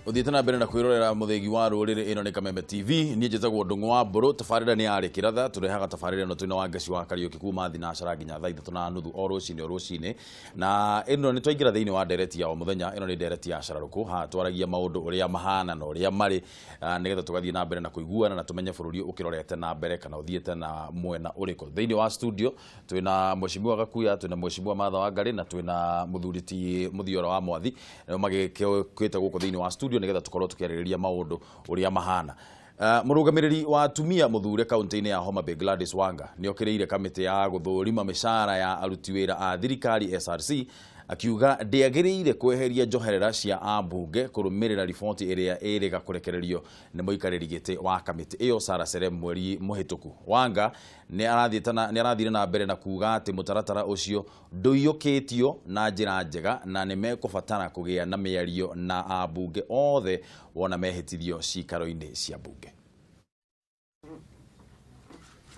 Ũthiĩte na mbere na kwĩrorera Mũthĩgi wa Rũrĩrĩ. Ĩno nĩ Kameme TV. Niĩ njĩtagwo Ndũng'ũ wa Mbũrũ. Tabarĩra nĩ yarĩ kĩratha. Tũrehaga tabarĩra ĩno twĩna Wangeci wa Kariũki kuma thinacara nginya thaa 3:30 o rũcinĩ o rũcinĩ. Na ĩno nĩ twaingĩra thĩinĩ wa ndereti ya o mũthenya. Ĩno nĩ ndereti ya cararũkũ. Haha twaragia maũndũ ũrĩa mahana na ũrĩa marĩ, nĩgetha tũgathiĩ na mbere na kũiguana na tũmenye bũrũri ũkĩrorete na mbere kana ũthiĩte na mwena ũrĩkũ. Thĩinĩ wa studio twĩna Mheshimiwa Gakuya, twĩna Mheshimiwa Martha Wangari na twĩna mũthuri ti Mũthiora wa Mwathi, nĩo magĩkĩte gũkũ thĩinĩ wa studio nĩgetha tũkorwo tũkĩarĩrĩria maũndũ ũrĩa mahana. Mũrũgamĩrĩri wa atumia mũthure kaunti-inĩ ya Homa Bay Gladys Wanga nĩ okĩrĩire kamĩtĩ ya gũthũrima mĩcara ya aruti wĩra a thirikari SRC, akiuga ndĩagĩrĩire kweheria njoherera cia ambunge kũrũmĩrĩra riboti ĩrĩa ĩrĩga kũrekererio nĩ mũikarĩri gĩtĩ wa kamĩtĩ ĩyo Sarah Serem mweri mũhĩtũku. Wanga nĩ arathire na mbere na kuuga atĩ mũtaratara ũcio ndũiyũkĩtio na njĩra njega na nĩ mekũbatara kũgĩa na mĩario na ambunge othe wona mehĩtithio ciikaro-inĩ cia mbunge.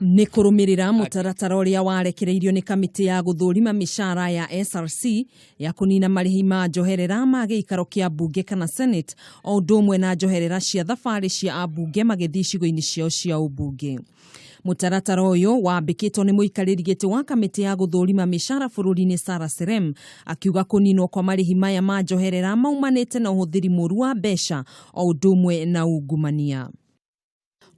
Nĩ kũrũmĩrĩra mũtaratara ũrĩa warekereirio nĩ kamĩtĩ ya gũthũrima mĩcara ya SRC ya kũnina marĩhi ma njoherera ma gĩikaro kĩa mbunge kana Senate, o ũndũ ũmwe na njoherera cia thabarĩ cia ambunge magĩthiĩ icigo-inĩ ciao cia ũmbunge. Mũtaratara ũyũ wambĩkĩtwo nĩ mũikarĩri gĩtĩ wa kamĩtĩ ya gũthũrima mĩcara bũrũri-inĩ Sarah Serem, akiuga kũninwo kwa marĩhi maya ma njoherera maumanĩte na ũhũthĩri mũru wa mbeca o ũndũ ũmwe na ungumania.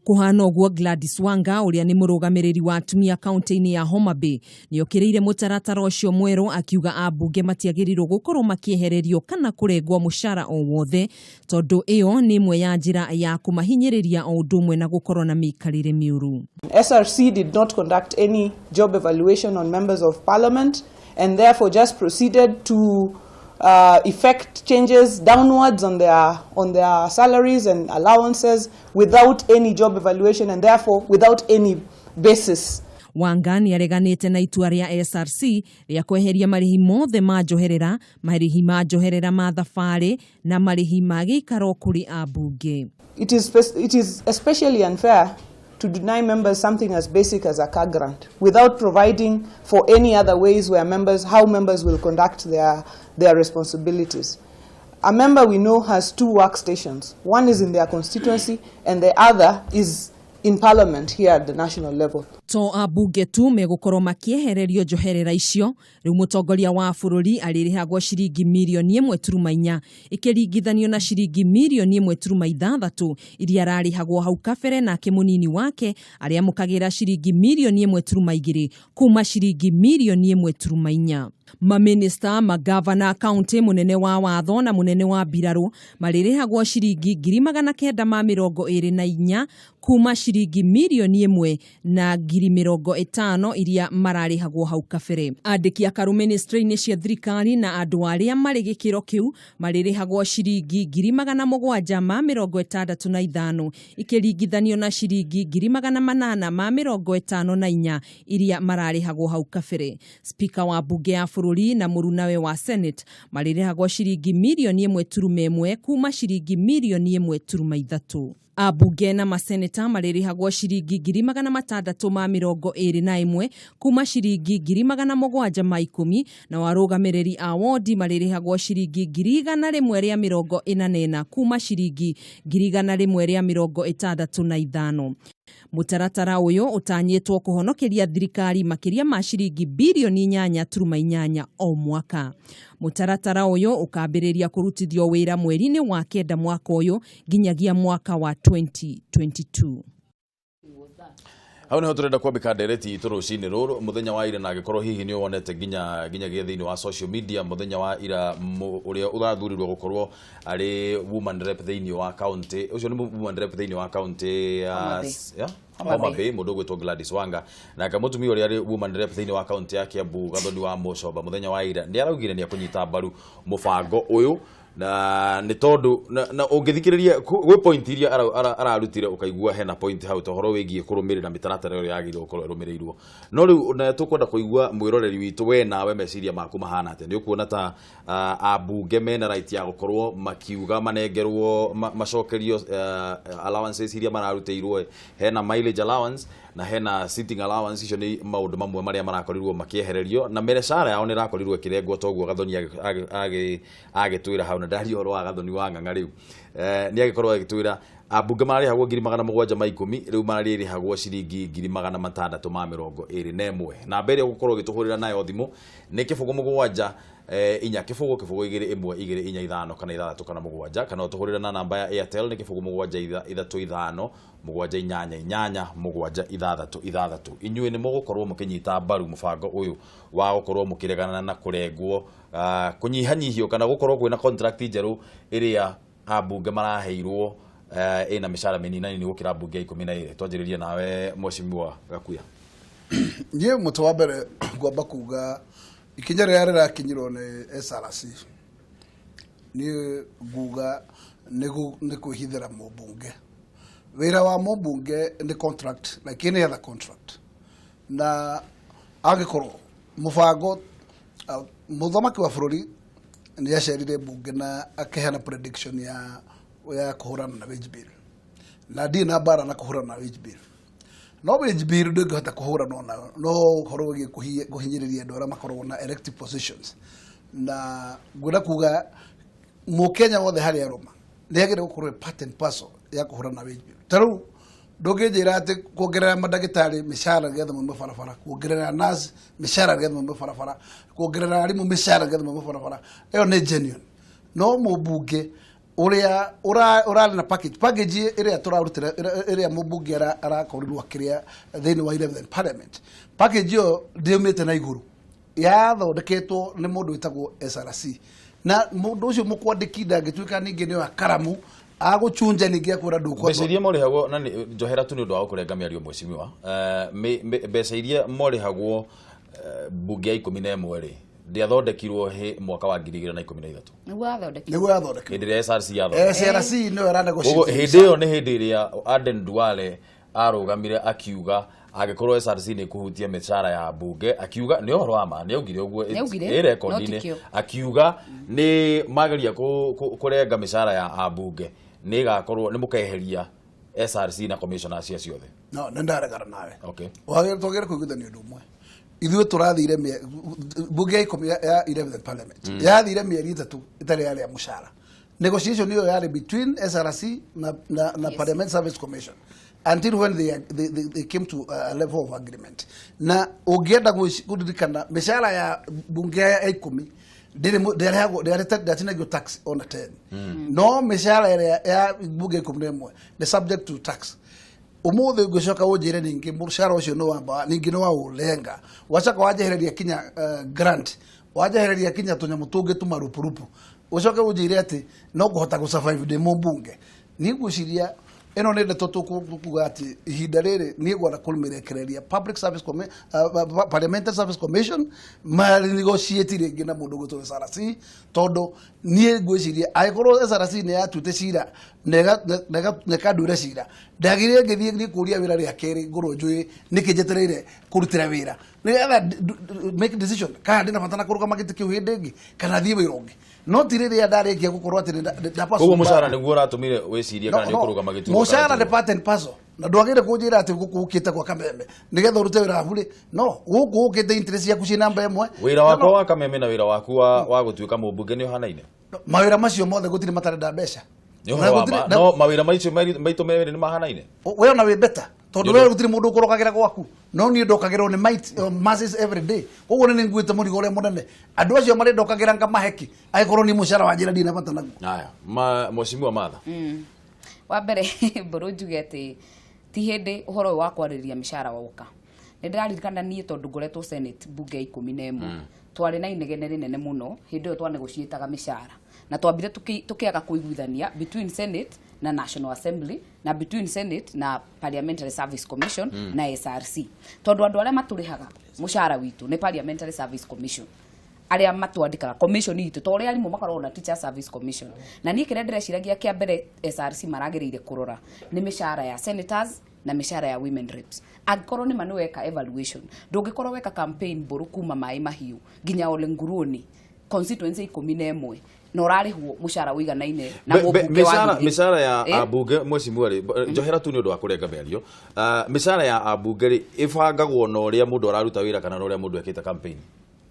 Kũhana ũguo, Gladys Wanga ũrĩa nĩ mũrũgamĩrĩri wa atumia kaunti-inĩ ya Homa Bay nĩokĩrĩire mũtaratara ũcio mwerũ, akiuga ambunge matiagĩrĩirwo gũkorwo makĩehererio kana kũrengwo mũcara o wothe tondũ ĩyo nĩ ĩmwe ya njĩra ya kũmahinyĩrĩria o ũndũ ũmwe na gũkorwo na mĩikarĩre mĩũru. SRC did not conduct any job evaluation on members of parliament and therefore just proceeded to effect changes downwards on their salaries and allowances without any job evaluation and therefore without any basis. Wanga nĩ areganĩte na itua rĩa SRC rĩa kweheria marĩhi mothe ma njoherera, marĩhi ma njoherera ma thabarĩ na marĩhi ma gĩikaro kũrĩ ambunge. It is especially unfair to deny members something as basic as a car grant without providing for any other ways how members will conduct their responsibilities. A member, we know, has two workstations. One is in their constituency and the other is in parliament here at the national level. To ambunge tu megũkorwo makĩehererio njoherera icio. Rĩu mũtongoria wa bũrũri arĩrĩhagwo ciringi mirioni 1.4 ĩkĩringithanio na ciringi mirioni 1.6 iria ararĩhagwo hau kabere, nake mũnini wake arĩamũkagĩra ciringi mirioni 1.2 kuma ciringi mirioni 1.4. Maminista, magavana kaunti, mũnene wa watho na mũnene wa mbirarũ marĩrĩhagwo ciringi 924,000 kuma ciringi 1,050,000 iria mararĩhagwo hau kabere. Andĩki akaru ministry-inĩ cia thirikari na andũ arĩa marĩ gĩkĩro kĩu marĩrĩhagwo ciringi 765,000 ikĩringithanio na ciringi 854,000 iria mararĩhagwo hau kabere. Spika wa mbunge ya bũrũri na mũrunawe wa Senate marĩrĩhagwo ciringi 1.1 million kuma ciringi 1.3 million. Ambunge na maseneta marĩrĩhagwo ciringi 621,000 kuma ciringi 710,000, na arũgamĩrĩri a wondi marĩrĩhagwo ciringi 144,000 kuma ciringi 165,000. Mũtaratara ũyũ ũtanyĩtwo kũhonokeria thirikari makĩria ma ciringi 8.8 bilioni o mwaka. Mũtaratara ũyũ ũkambĩrĩria kũrutithio wĩra mweri-inĩ wa kenda mwaka ũyũ nginyagia mwaka wa 2022. Hau niho turenda kwambika ndereti itũ rũcinĩ rũrũ mũthenya wa ira, na angĩkorwo hihi nĩ wonete nginyagia thĩinĩ wa social media mũthenya wa ira, ũrĩa ũrathurirwo gũkorwo arĩ woman rep thĩinĩ wa county ũcio, nĩ woman rep thĩinĩ wa county ya Homa Bay. Ya? Homa Homa Bay, mũndũ ũgwĩtwo Gladys Wanga, nake mũtumia ũrĩa arĩ woman rep thĩinĩ wa county ya Kiambu, Gathoni wa Mũcomba, mũthenya wa ira nĩ araugire nĩ ekũnyita mbaru mũbango ũyũ, na nĩ tondũ na ũngĩthikĩrĩria gwĩ point iria ararutire ũkaigua hena point hau ta ũhoro wĩgiĩ kũrũmĩrĩra mĩtaratara ĩrĩa yagĩrĩirwo gũkorwo ĩrũmĩrĩirwo. No rĩu na tũkwenda kũigua mwĩroreri witũ, we nawe meciria maku mahana atĩa? Nĩ ũkuona ta ambunge mena right ya gũkorwo makiuga manengerwo macokerio allowances iria mararutĩirwo? Hena mileage allowance na hena sitting allowance. Icio nĩ maũndũ mamwe marĩa marakorirwo makĩehererio na mĩcara yao nĩ ĩrakorirwo ĩkĩrengwo toguo Gathoni agĩtwĩra hau na Ndaria ũhoro wa Gathoni wa Ng'ang'a rĩu nĩ agĩkorwo agĩtwĩra ambunge mararĩhagwo 710,000, rĩu mararĩrĩhagwo ciringi 621,000. Namba ĩrĩa ũgũkorwo ũgĩtũhũrĩra nayo thimũ nĩ 0 7 4 0 0 2 1 2 4 5 kana 6 kana 7, kana ũtũhũrĩre na namba ya Airtel nĩ 0 7 3 5 7 8 8 7 6 6. Inyuĩ nĩ mũgũkorwo mũkĩnyita mbaru mũbango ũyũ wa gũkorwo mũkĩregana na kũrengwo, kũnyihanyihio kana gũkorwo kwĩna contract njerũ ĩrĩa ambunge maraheirwo ĩna mĩcara mĩninanini gũkĩra mbunge ya 12? Twanjĩrĩrie nawe, Mheshimiwa Gakuya. Niĩ mũtĩ wa mbere ngwamba kuga ikinya rĩrĩa rĩrakinyirwo nĩ SRC, niĩ nguga nĩ kwĩhithĩra mũmbunge. Wĩra wa mũmbunge nĩ contract like any other contract, na angĩkorwo mũbango mũthamaki wa bũrũri nĩ acerire mbunge na akĩheana prediction ya kũhũrana na wage bill, na ndirĩ na mbara na kũhũrana na wage bill, no wage bill ndũngĩhota kũhũranwo nayo no ũhoro wĩgiĩ kũhinyĩrĩria andũ arĩa makoragwo na elective positions. Na ngwenda kuga mũkenya wothe harĩa arũma nĩ agĩrĩire gũkorwo part and parcel ya kũhũrana na wage bill. Ta rĩu ndũngĩnjĩra atĩ kuongerera mandagĩtarĩ mĩcara nĩgetha maume barabara, kuongerera nurse mĩcara nĩgetha maume barabara, kuongerera arimũ mĩcara nĩgetha maume barabara, ĩyo nĩ genuine. No mũmbunge ũrĩa ũrarĩ na package ĩrĩa tũrarutĩra, ĩrĩa mũmbunge arakorirwo akĩrĩa thĩinĩ wa 11th parliament, package ĩyo ndĩumĩte na igũrũ, yathondeketwo nĩ mũndũ wĩtagwo SRC, na mũndũ ũcio mũkwandĩki ndangĩtuĩka ningĩ nĩ oya karamu agũchunja ningĩ akwĩra ndũkwa. Mbeca iria morĩhagwo na njohera tu nĩ ũndũ wa gũkũrenga mĩario, mheshimiwa, mbeca iria morĩhagwo mbunge ya 11 rĩ, ndĩathondekirwo mwaka wa 2013? Nĩguo yathondekirwo. Nĩguo yathondekirwo. Hĩndĩ ĩrĩa SRC yathondekirwo. SRC nĩyo ĩranegotiate. Koguo hĩndĩ ĩyo nĩ hĩndĩ ĩrĩa Aden Duale arũgamire akiuga angĩkorwo SRC nĩ kũhutia mĩcara ya mbunge, akiuga nĩ ũhoro wa ma, nĩ augire ũguo. Nĩ augire, ĩ rekondi-inĩ. No ti kĩo. Akiuga nĩ mageria kũrenga mĩcara ya ambunge, nĩ ĩgakorwo nĩ mũkeheria SRC na commissioners cia ciothe. No nĩ ndaregana nawe. Okay. Wagĩrĩire twagĩrĩire kũiguithania ũndũ ũmwe. Ithuĩ tũrathire mbunge ya 10 ya 11th parliament yathire mĩeri 3 ĩtarĩ yarĩa mũcara. Negotiation ĩyo yarĩ between SRC na Parliament Service Commission until when they came to a level of agreement. Na ũngĩenda kũririkana, mĩcara ya mbunge ya 10 ndĩrĩ ndĩarĩhagwo, ndĩatinagio tax ona 10, no mĩcara ĩrĩa ya mbunge 11 nĩ subject to tax. Umuthi ngwicoka unjire ningi mucara ucio ni wamba ningi ni waũrenga, wacoka wanjehereria kinya grant, wanjehereria kinya tunyamu tungi tumarupurupu, ucoke unjire ati no nguhota gũ survive ndi mũmbunge. Niĩ ngwĩciria ĩno nĩ ndeto tũkuga atĩ ihinda rĩrĩ niĩ ngwenda kũmĩrekereria public service Parliamentary Service Commission manegotiate rĩngĩ na mũndũ ũgwĩtwo SRC, tondũ niĩ ngwĩciria angĩkorwo SRC nĩ yatuĩte cira na ĩkanduĩra cira, ndagĩrĩire ngĩthiĩ niĩ kũria wĩra rĩa kerĩ ngorwo njũĩ nĩkĩ njetereire kũrutĩra wĩra nĩgetha make decision kana ndĩna bata na kũrũgama gĩtĩ kĩu hĩndĩ ĩngĩ kana thiĩ wĩra ũngĩ, no ti rĩrĩa ndarĩkia gũkorwo atĩ Koguo mũcara nĩguo ũratũmire wĩcirie kana nĩ ũkũrũgama gĩturwa Mũcara kana nĩ part and parcel, na ndwagĩrĩire kũnjĩra atĩ gũkũ ũkĩte gwa kameme nĩgetha ũrute wĩra wa burĩ, no gũkũ ũkĩte interest ciaku ciĩ namba ĩmwe. Wĩra wakwa No. wa kameme na wĩra waku wa gũtuĩka mũmbunge nĩ ũhanaine? Mawĩra macio mothe gũtirĩ matarenda mbeca. Nĩ ũhoro wa ma, no mawĩra macio maitũ merĩ nĩ mahanaine. We ona wĩ better tondũ Nĩ we gũtirĩ mũndũ ũkũrokagĩra gwaku, no niĩ ndokagĩrwo nĩ might masses every day. Koguo nĩ nguĩte mũrigo ũrĩa mũnene. Andũ acio marĩ ndokagĩra ngamaheki angĩkorwo niĩ mũcara wa njĩra ndirĩ na bata naguo. Haya, mheshimiwa Martha. Wa mbere, mbũrũ njuge atĩ ti hĩndĩ ũhoro ũyũ wa kwarĩrĩria mĩcara woka. Nĩ ndĩraririkana niĩ tondũ ngoretwo Senate mbunge ya 11, twarĩ na inegene rĩnene mũno hĩndĩ ĩyo twanegotiataga mĩcara, na twambire tũkĩaga kũiguithania between Senate na National Assembly na between Senate na Parliamentary Service Commission na SRC, tondũ andũ arĩa matũrĩhaga mũcara witũ nĩ Parliamentary Service Commission, arĩa matwandĩkaga commission itũ, ta ũrĩa arimũ makoragwo na Teacher Service Commission. Na niĩ kĩrĩa ndĩreciragia kĩa mbere SRC maragĩrĩire kũrora nĩ mĩcara ya senators na mĩcara ya women reps. Angĩkorwo nĩ ma nĩ weka evaluation, ndũngĩkorwo weka campaign mbũrũ kuma Maĩ Mahiũ nginya Ole Nguruni, constituency 11, na ũrarĩhwo mũcara ũiganaine na mũmbunge wa Mĩcara Gĩthĩ. Mĩcara ya ambunge, mheshimiwa rĩ, njohera tu nĩ ũndũ wa kũrenga mĩario. Ah, mĩcara ya ambunge rĩ, ĩbangagwo na ũrĩa mũndũ araruta wĩra kana na ũrĩa mũndũ ekĩte campaign?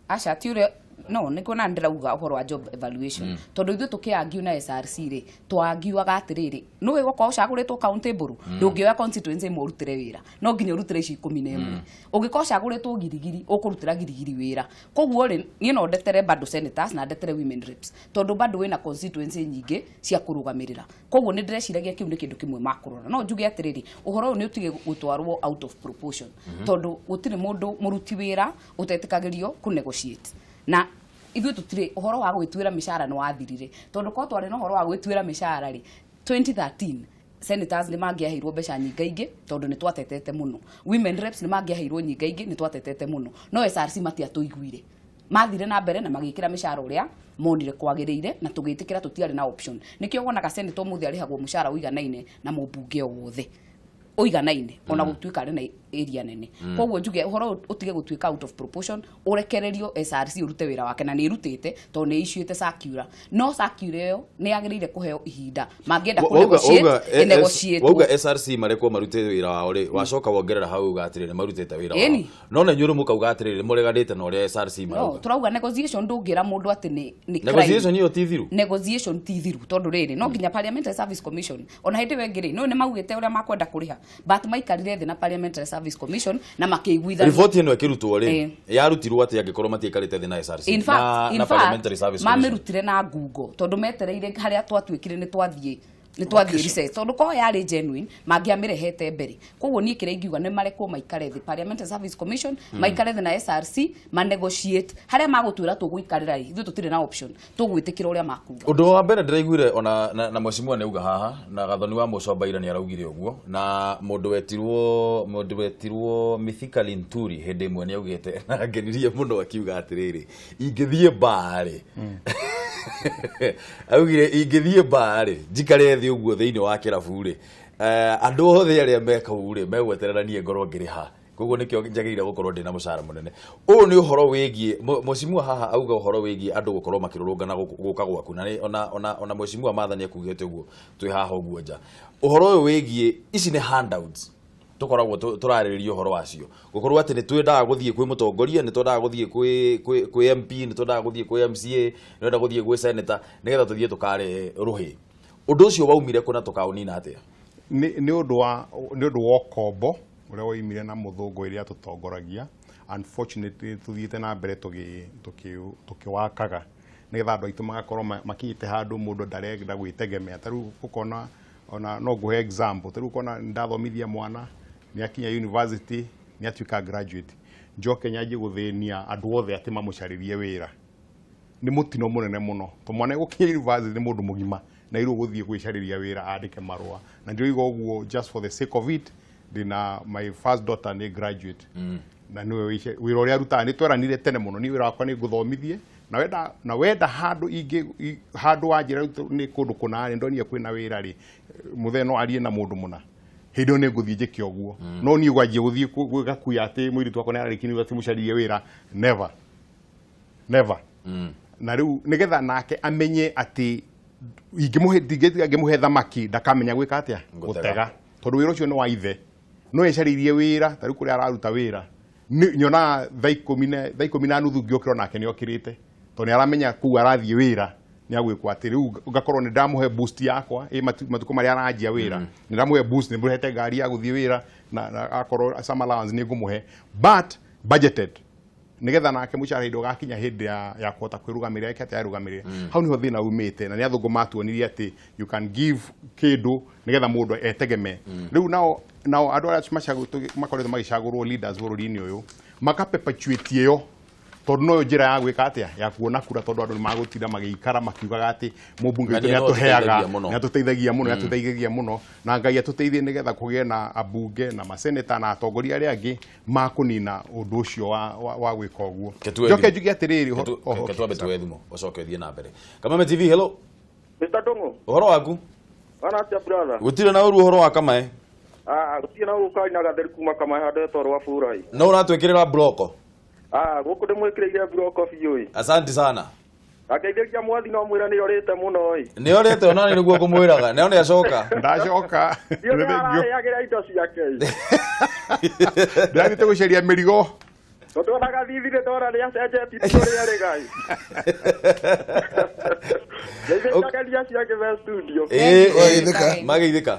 Aca, ti ũrĩa No nĩ kuona ndĩrauga ũhoro wa job evaluation, tondũ ithuĩ tũkĩangiu na SRC rĩ, twangiuaga atĩrĩrĩ, nĩũĩ gũkorwo ũcagũrĩtwo county mbũrũ, ndũngĩoya constituency ĩmwe ũrutĩre wĩra, no nginya ũrutĩre icio 11. Ũngĩkorwo ũcagũrĩtwo Girigiri, ũkũrutĩra Girigiri wĩra. Koguo rĩ, niĩ no ndetere bado senators na ndetere women reps, tondũ bado wĩna constituency nyingĩ cia kũrũgamĩrĩra. Koguo nĩ ndĩreciragia kĩu nĩ kĩndũ kĩmwe makũrora. No njuge atĩrĩrĩ, ũhoro ũyũ nĩ ũtige gũtwarwo out of proportion, tondũ gũtirĩ mũndũ mũruti wĩra ũtetĩkagĩrio kũ negotiate. Na ithuĩ tũtirĩ ũhoro wa gwĩtuĩra mĩcara, nĩ wathirire, tondũ korwo twarĩ na ũhoro wa gwĩtuĩra mĩcara rĩ, 2013 senators nĩ mangĩaheirwo mbeca nyingaingĩ, tondũ nĩ twatetete mũno. Women reps nĩ mangĩaheirwo nyingaingĩ, nĩ twatetete mũno. No SRC matiatũiguire, mathire na mbere na magĩkĩra mĩcara ũrĩa monire kwagĩrĩire, na tũgĩtĩkĩra, tũtiarĩ na option. Nĩkĩo wonaga senator ũmũthĩ arĩhagwo mũcara ũiganaine na mũmbunge o wothe, ũiganaine, ona gũtuĩka arĩ na area nene. Koguo njuge ũhoro ũyũ ũtige gũtuĩka out of proportion, ũrekererio SRC ũrute wĩra wake, na nĩ ĩrutĩte, tondũ nĩ ĩissuĩte circular. No circular ĩyo nĩ yagĩrĩire kũheo ihinda mangĩenda kũ negotiate, ĩnegotiate. Wauga SRC marekwo marute wĩra wao rĩ, wacoka wongerera hau uga atĩrĩrĩ, marutĩte wĩra wao. No na inyuĩ mũkauga atĩrĩrĩ, mũreganĩte na ũrĩa SRC No marauga. Tũrauga negotiation, ndũngĩra mũndũ atĩ nĩ crime. Negotiation ĩyo ti thiru. Negotiation ti thiru, tondũ rĩrĩ, no nginya Parliamentary Service Commission, ona hĩndĩ ĩyo ĩngĩ rĩ, no nĩ maugĩte ũrĩa makwenda kũrĩha, but maikarire thĩ na Parliamentary Service Commission na makĩiguithania. Riboti ĩno ĩkĩrutwo rĩ, yarutirwo atĩ angĩkorwo matiaikarĩte thĩ na SRC In fact, na, in na fact, Parliamentary Service Commission? Mamĩrutire na ngungo, tondũ metereire harĩa twatuĩkire nĩ twathiĩ recess, tondũ korwo yarĩ genuine mangĩamĩrehete mbere. Koguo niĩ kĩrĩa ingiuga nĩ marekwo maikare thĩ, Parliamentary Service Commission maikare thĩ na SRC, manegotiate harĩa magũtwĩra tũgũikarĩra rĩ, ithuĩ tũtirĩ na option, tũgwĩtĩkĩra ũrĩa makuga. Ũndũ wa mbere ndĩraiguire ona na mheshimiwa nĩ auga haha, na Gathoni wa Mũcombaira nĩ araugire ũguo, na mũndũ wetirwo Mithika Linturi hĩndĩ ĩmwe nĩ augĩte na ngenirie mũno akiuga atĩrĩrĩ, ingĩthiĩ mbarĩ, augire ingĩthiĩ mbarĩ njikare thĩ ũguo thĩinĩ wa kĩrabu rĩ, andũ othe arĩa me kũu rĩ, megweterera niĩ ngorwo ngĩrĩha, koguo nĩkĩo njagĩrĩire gũkorwo ndĩna mũcara mũnene. Ũyũ nĩ ũhoro wĩgiĩ mheshimiwa haha auga ũhoro wĩgiĩ andũ gũkorwo makĩrũrũngana gũka gwaku, na ona mheshimiwa Mathani akugĩte ũguo twĩ haha ũguo nja, ũhoro ũyũ wĩgiĩ ici nĩ handouts tũkoragwo tũrarĩrĩria ũhoro wacio, gũkorwo atĩ nĩ twendaga gũthiĩ kwĩ mũtongoria, nĩ twendaga gũthiĩ kwĩ MP, nĩ twendaga gũthiĩ kwĩ MCA, nĩ twendaga gũthiĩ gwĩ senator nĩgetha tũthiĩ tũkare rũhĩ. Ũndũ ũcio waumire kũ na tũkaũnina atĩa? Nĩ ũndũ wa ũkombo ũrĩa woimire na mũthũngũ ĩrĩa atũtongoragia. Unfortunately, tũthiĩte na mbere tũkĩwakaga nĩgetha andũ aitũ magakorwo makinyĩte handũ mũndũ ndarenda gwĩtegemea. Ta rĩu ũkona, ona no ngũhe example, ta rĩu ũkona ndathomithia mwana, nĩ akinya university, nĩ atuĩka graduate, njoke nyanjie gũthĩnia andũ othe atĩ mamũcarĩrie wĩra. Nĩ mũtino mũnene mũno, to mwana gũkinya university nĩ mũndũ mũgima na irwo gũthiĩ gwĩcarĩria wĩra, andĩke marũa. Na ndĩroiga ũguo just for the sake of it, ndĩna my first daughter nĩ graduate na nĩwe wĩra ũrĩa arutaga nĩ tweranire tene mũno, niĩ wĩra wakwa nĩ ngũthomithie, na wenda handũ ingĩ handũ wanjĩra rĩu nĩ kũndũ kũna rĩ, ndonire kwĩna wĩra rĩ, mũthee no arie na mũndũ mũna, hĩndĩ ĩyo nĩ ngũthiĩ njĩke ũguo. No niĩ gwanjia gũthiĩ gwĩgakuya atĩ mũirĩtu wakwa nĩ ararĩkia university mũcaririe wĩra, never, never. Na rĩu nĩgetha nake amenye atĩ ingĩmũhe, ndingĩmũhe thamaki ndakamenya gwĩka atĩa? Gũtega. Gũtega, tondũ wĩra ũcio nĩ wa ithe, no ecarĩirie wĩra. Ta rĩu kũrĩa araruta wĩra nyonaga thaa 10:30 ngĩũkĩra, onake nĩ okĩrĩte, tondũ nĩ aramenya kũu arathiĩ wĩra nĩ agwĩkwo atĩ. Rĩu ngakorwo nĩ ndamũhe boost yakwa ĩ matukũ marĩa aranjia wĩra, nĩ ndamũhe boost, nĩ mũhete ngari ya gũthiĩ wĩra na akorwo some allowance nĩ ngũmũhe, but budgeted, nigetha nake mũcara hĩndĩ ũgakinya hĩndĩ ya kũhota kwĩrũgamĩrĩra eke atĩ arũgamĩrĩre. Hau niho thĩna umĩte, na nĩ athũngũ matuonirie atĩ you can give kĩndũ nigetha mũndũ etegemee. Rĩu nao andũ arĩa makoretwo magĩcagũrwo leaders bũrũri-inĩ ũyũ maka perpetuate ĩyo, tondũ noyo njĩra ya gwĩka atĩa, ya kuona kura, tondũ andũ nĩ magũtinda magĩikara makiugaga atĩ mũmbunge Na witũ nĩ nĩ atũheaga, atũteithagia mũno. nĩ atũteithagia mũno, nĩ atũteithagia mũno. Na Ngai atũteithie nĩgetha kũgĩe na ambunge na maseneta na atongoria arĩa angĩ makũnina ũndũ ũcio wa gwĩka ũguo. Ketue Njoke thimũ. njuge atĩrĩrĩ, oh, okay, Ke twambe tuoe thimũ ũcoke ũthiĩ na mbere. Kameme TV, hello. Mr. Dongo, Ũhoro waku? Bana atia, brother? Gũtirĩ na ũru. Ũhoro wa Kamae? Ah, gũtirĩ na ũru, kaina gatheri kuma Kamae handũ hetwo rwa Burai. No ũratwĩkĩrĩra bloko. Ah, gũkũ ndĩmwĩkĩrĩire bloko biũ ĩ. Asante sana. Angeithĩria mwathi no mwĩra nĩ orĩte mũno ĩ. Nĩ orĩte, ona nĩ nĩguo ngũmwĩraga nĩo nĩ acoka. Ndacoka. Ndiũ nĩ ararĩagĩra indo ciake ĩ. Ndĩrathiĩte gũcaria mĩrigo. Tondũ ona gathithi nĩ ndona nĩ acenjetie ti ũrĩa arĩ gai. Ngeithĩkageria acio angĩ me studio. Ĩĩ, Wageithĩka. mageithĩka.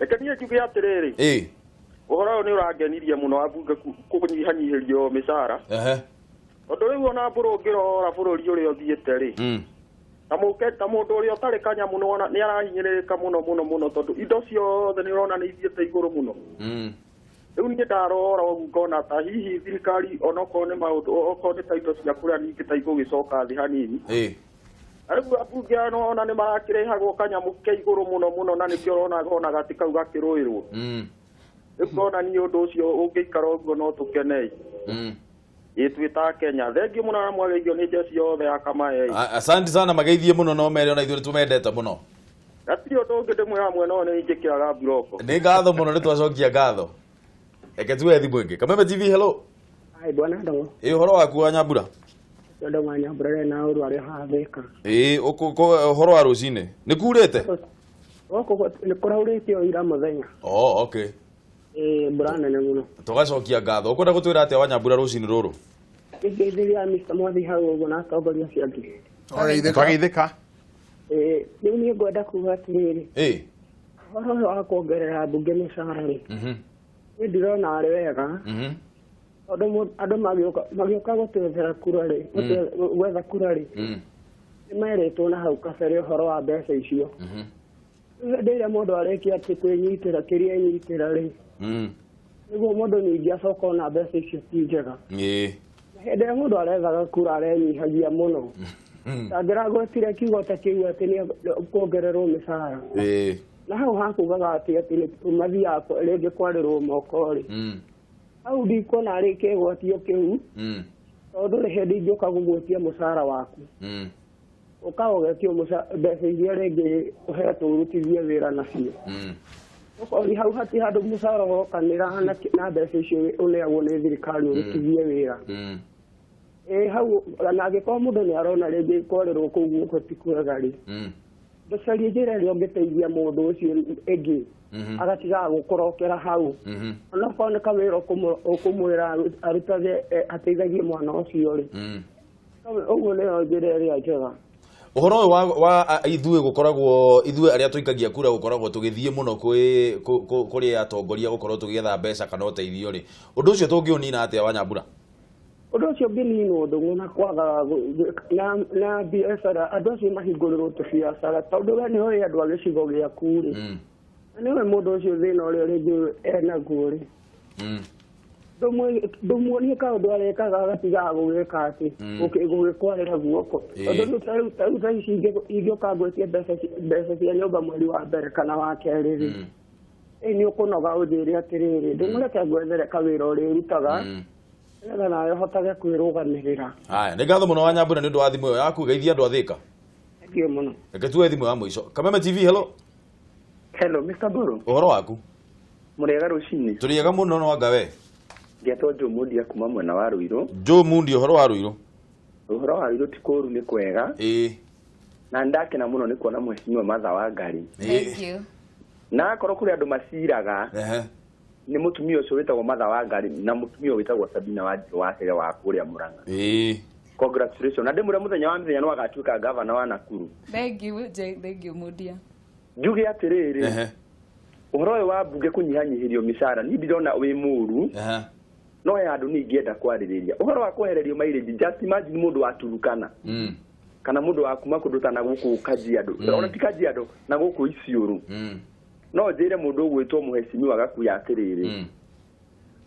Reke niĩ njuge atĩrĩrĩ, Ĩĩ. ũhoro ũyũ nĩ ũrangenirie mũno ambunge kũnyihanyihĩrio mĩcara. Ehe. Tondũ rĩu ona mbũrũ ũngĩrora bũrũri ũrĩa ũthiĩte rĩ, ta mũke ta mũndũ ũrĩa ũtarĩ kanyamũ nĩwona nĩ arahinyĩrĩrĩka mũno mũno mũno tondũ indo ciothe nĩ ũrona nĩ ithiĩte igũrũ mũno. Rĩu niĩ ndarora ũguo ngona ta hihi thirikari onokorwo nĩ maũndũ okorwo nĩ ta indo cia kũrĩa ningĩ ta igũgĩcoka thĩ hanini. Na rĩu ambunge aya nĩwona nĩ marakĩrĩhagwo kanyamũ ke igũrũ mũno mũno na nĩkĩo ũrona ona gatĩ kau gakĩrũĩrwo. Rĩu ngona niĩ ũndũ ũcio ũngĩikara ũguo no tũkenei. Ĩ twĩ ta Kenya. Thengiũ mũno na mwageithio nĩ njeci yothe ya Kamae. Asante sana mageithie mũno no mere ona ithuĩ nĩtũmendete mũno. Gatirĩ ũndũ ũngĩ ndĩmwĩra mwena ũyũ nĩ njĩkĩraga mburoko. Nĩ ngatho mũno nĩ twacokia ngatho. Reke tuoe thimũ ĩngĩ. Kameme TV, hello. Ai bwana Ndongo. Ĩ ũhoro waku wa Nyambura? Ndongo wa Nyambura rĩ na ũru arĩa hathĩka. Ĩ ũhoro wa rũcinĩ. Nĩ kurĩte? Gũkũ nĩ kũraurĩte o ira mũthenya. Oh, okay. Ĩ mbura nene mũno. Tũgacokia ngatho. Ũkwenda gũtwĩra atĩa wa Nyambura rũcinĩ rũrũ? Nĩngeithĩria Mr. Mwathi hau ũguo na atongoria acio angĩ. Twageithĩka. Twageithĩka. Ĩ rĩu niĩ ngwenda kuga atĩrĩrĩ, Ĩ. ũhoro ũyũ wa kuongerera mbunge mĩcara rĩ, niĩ ndirona arĩ wega tondũ andũ magĩũka gũtwethera kura rĩ, gwetha kura rĩ, nĩ merĩtwo na hau kabere ũhoro wa mbeca icio. Rĩu hĩndĩ ĩrĩa mũndũ arĩkia atĩ kwĩnyitĩra kĩrĩa enyitĩra rĩ, nĩguo mũndũ ningĩ acoka ona mbeca icio ti njega. Na hĩndĩ ĩrĩa mũndũ arethaga kura arenyihagia mũno. Ndangĩragwetire kiugo ta kĩu atĩ nĩ kuongererwo mĩcara. Na hau hakugaga atĩ atĩ nĩ mathiaga rĩngĩ kwarĩrwo moko rĩ. Hau ndikuona arĩ kĩgwatio kĩu tondũ rĩ hĩndĩ ingĩũka gũgwĩtia mũcara waku. Ũka ũgetio mbeca iria rĩngĩ ũhetwo ũrutithie wĩra nacio. Ũkori hau hati handũ mũcara wokanĩra na mbeca icio ũneagwo nĩ thirikari ũrutithie wĩra. Ĩ hau na angĩkorwo mũndũ nĩ arona rĩngĩ kwarĩrwo kũu guoko ti kwega rĩ, ndũcarie njĩra ĩrĩa ũngĩteithia mũndũ ũcio ĩngĩ agatigaga gũkũrokera hau. Onokorwo nĩ kawĩra ũkũmwĩra arutage ateithagie mwana ũcio rĩ, ũguo nĩyo njĩra ĩrĩa njega. Ũhoro ũyũ wa ithuĩ gũkoragwo ithuĩ arĩa tũikagia kura gũkoragwo tũgĩthiĩ mũno kũrĩ atongoria gũkorwo tũgĩetha mbeca kana ũteithio rĩ, ũndũ ũcio tũngĩũnina atĩa wa Nyambura? Ũndũ ũcio ũngĩninwo ndũng'ũ na kwaga na biacara andũ acio mahingũrĩrwo tũbiacara tondũ we nĩ ũĩ andũ a gĩcigo gĩaku rĩ, na nĩ ũĩ mũndũ ũcio thĩna ũrĩa rĩngĩ enaguo rĩ, ndũmuonie kaũndũ arekaga agatigaga gũgĩka atĩ gũgĩkwarĩra guoko. Tondũ rĩu ta rĩu thaa ici ingĩũka ngwĩtie mbeca cia nyũmba mweri wa mbere kana wa kerĩ rĩ, ĩ nĩ ũkũnoga ũnjĩre atĩrĩrĩ, ndũmũreke ngwethere kawĩra ũrĩrutaga nĩgetha nawe ũhotage kwĩrũgamĩrĩra. Haya, nĩ ngatho mũno wa Nyambura nĩ ũndũ wa thimũ ĩyo yaku. Geithia andũ a Thĩka. Thank you mũno. Reke tuoe thimũ ya mũico. Kameme TV, hello. Hello Mr. Boro. Ũhoro waku? Mũrĩega rũcinĩ. Tũrĩega mũno no anga we. Ngetwo Joe Mundia kuma mwena wa Ruiru. Joe Mundia, ũhoro wa Ruiru? Ũhoro wa Ruiru ti kũũru nĩ kwega. Na ndakena mũno nĩ kuona mheshimiwa Martha Wangari. Thank you. Na akorwo kũrĩ andũ maciraga, nĩ mũtumia ũcio wĩtagwo Martha Wangari na mũtumia wĩtagwo Sabina Wanjiru wa Kere wa kũrĩa Murang'a. Congratulations. Na ndĩmwĩre mũthenya wa mĩthenya no agatuĩka gavana wa Nakuru. Thank you, Jay. Thank you, Mundia. Njuge atĩrĩrĩ, ũhoro ũyũ wa mbunge kũnyihanyihĩrio mĩcara niĩ ndirona wĩ mũũru, no he handũ niĩ ingĩenda kwarĩrĩria ũhoro wa kwehererio mileage. Just imagine mũndũ wa Turukana kana mũndũ wa kuma kũndũ ta na gũkũ Kajiado, ona ti Kajiado, na gũkũ Isiolo. No njĩre mũndũ ũgwĩtwo mũhecimiwa Gakuya atĩrĩrĩ,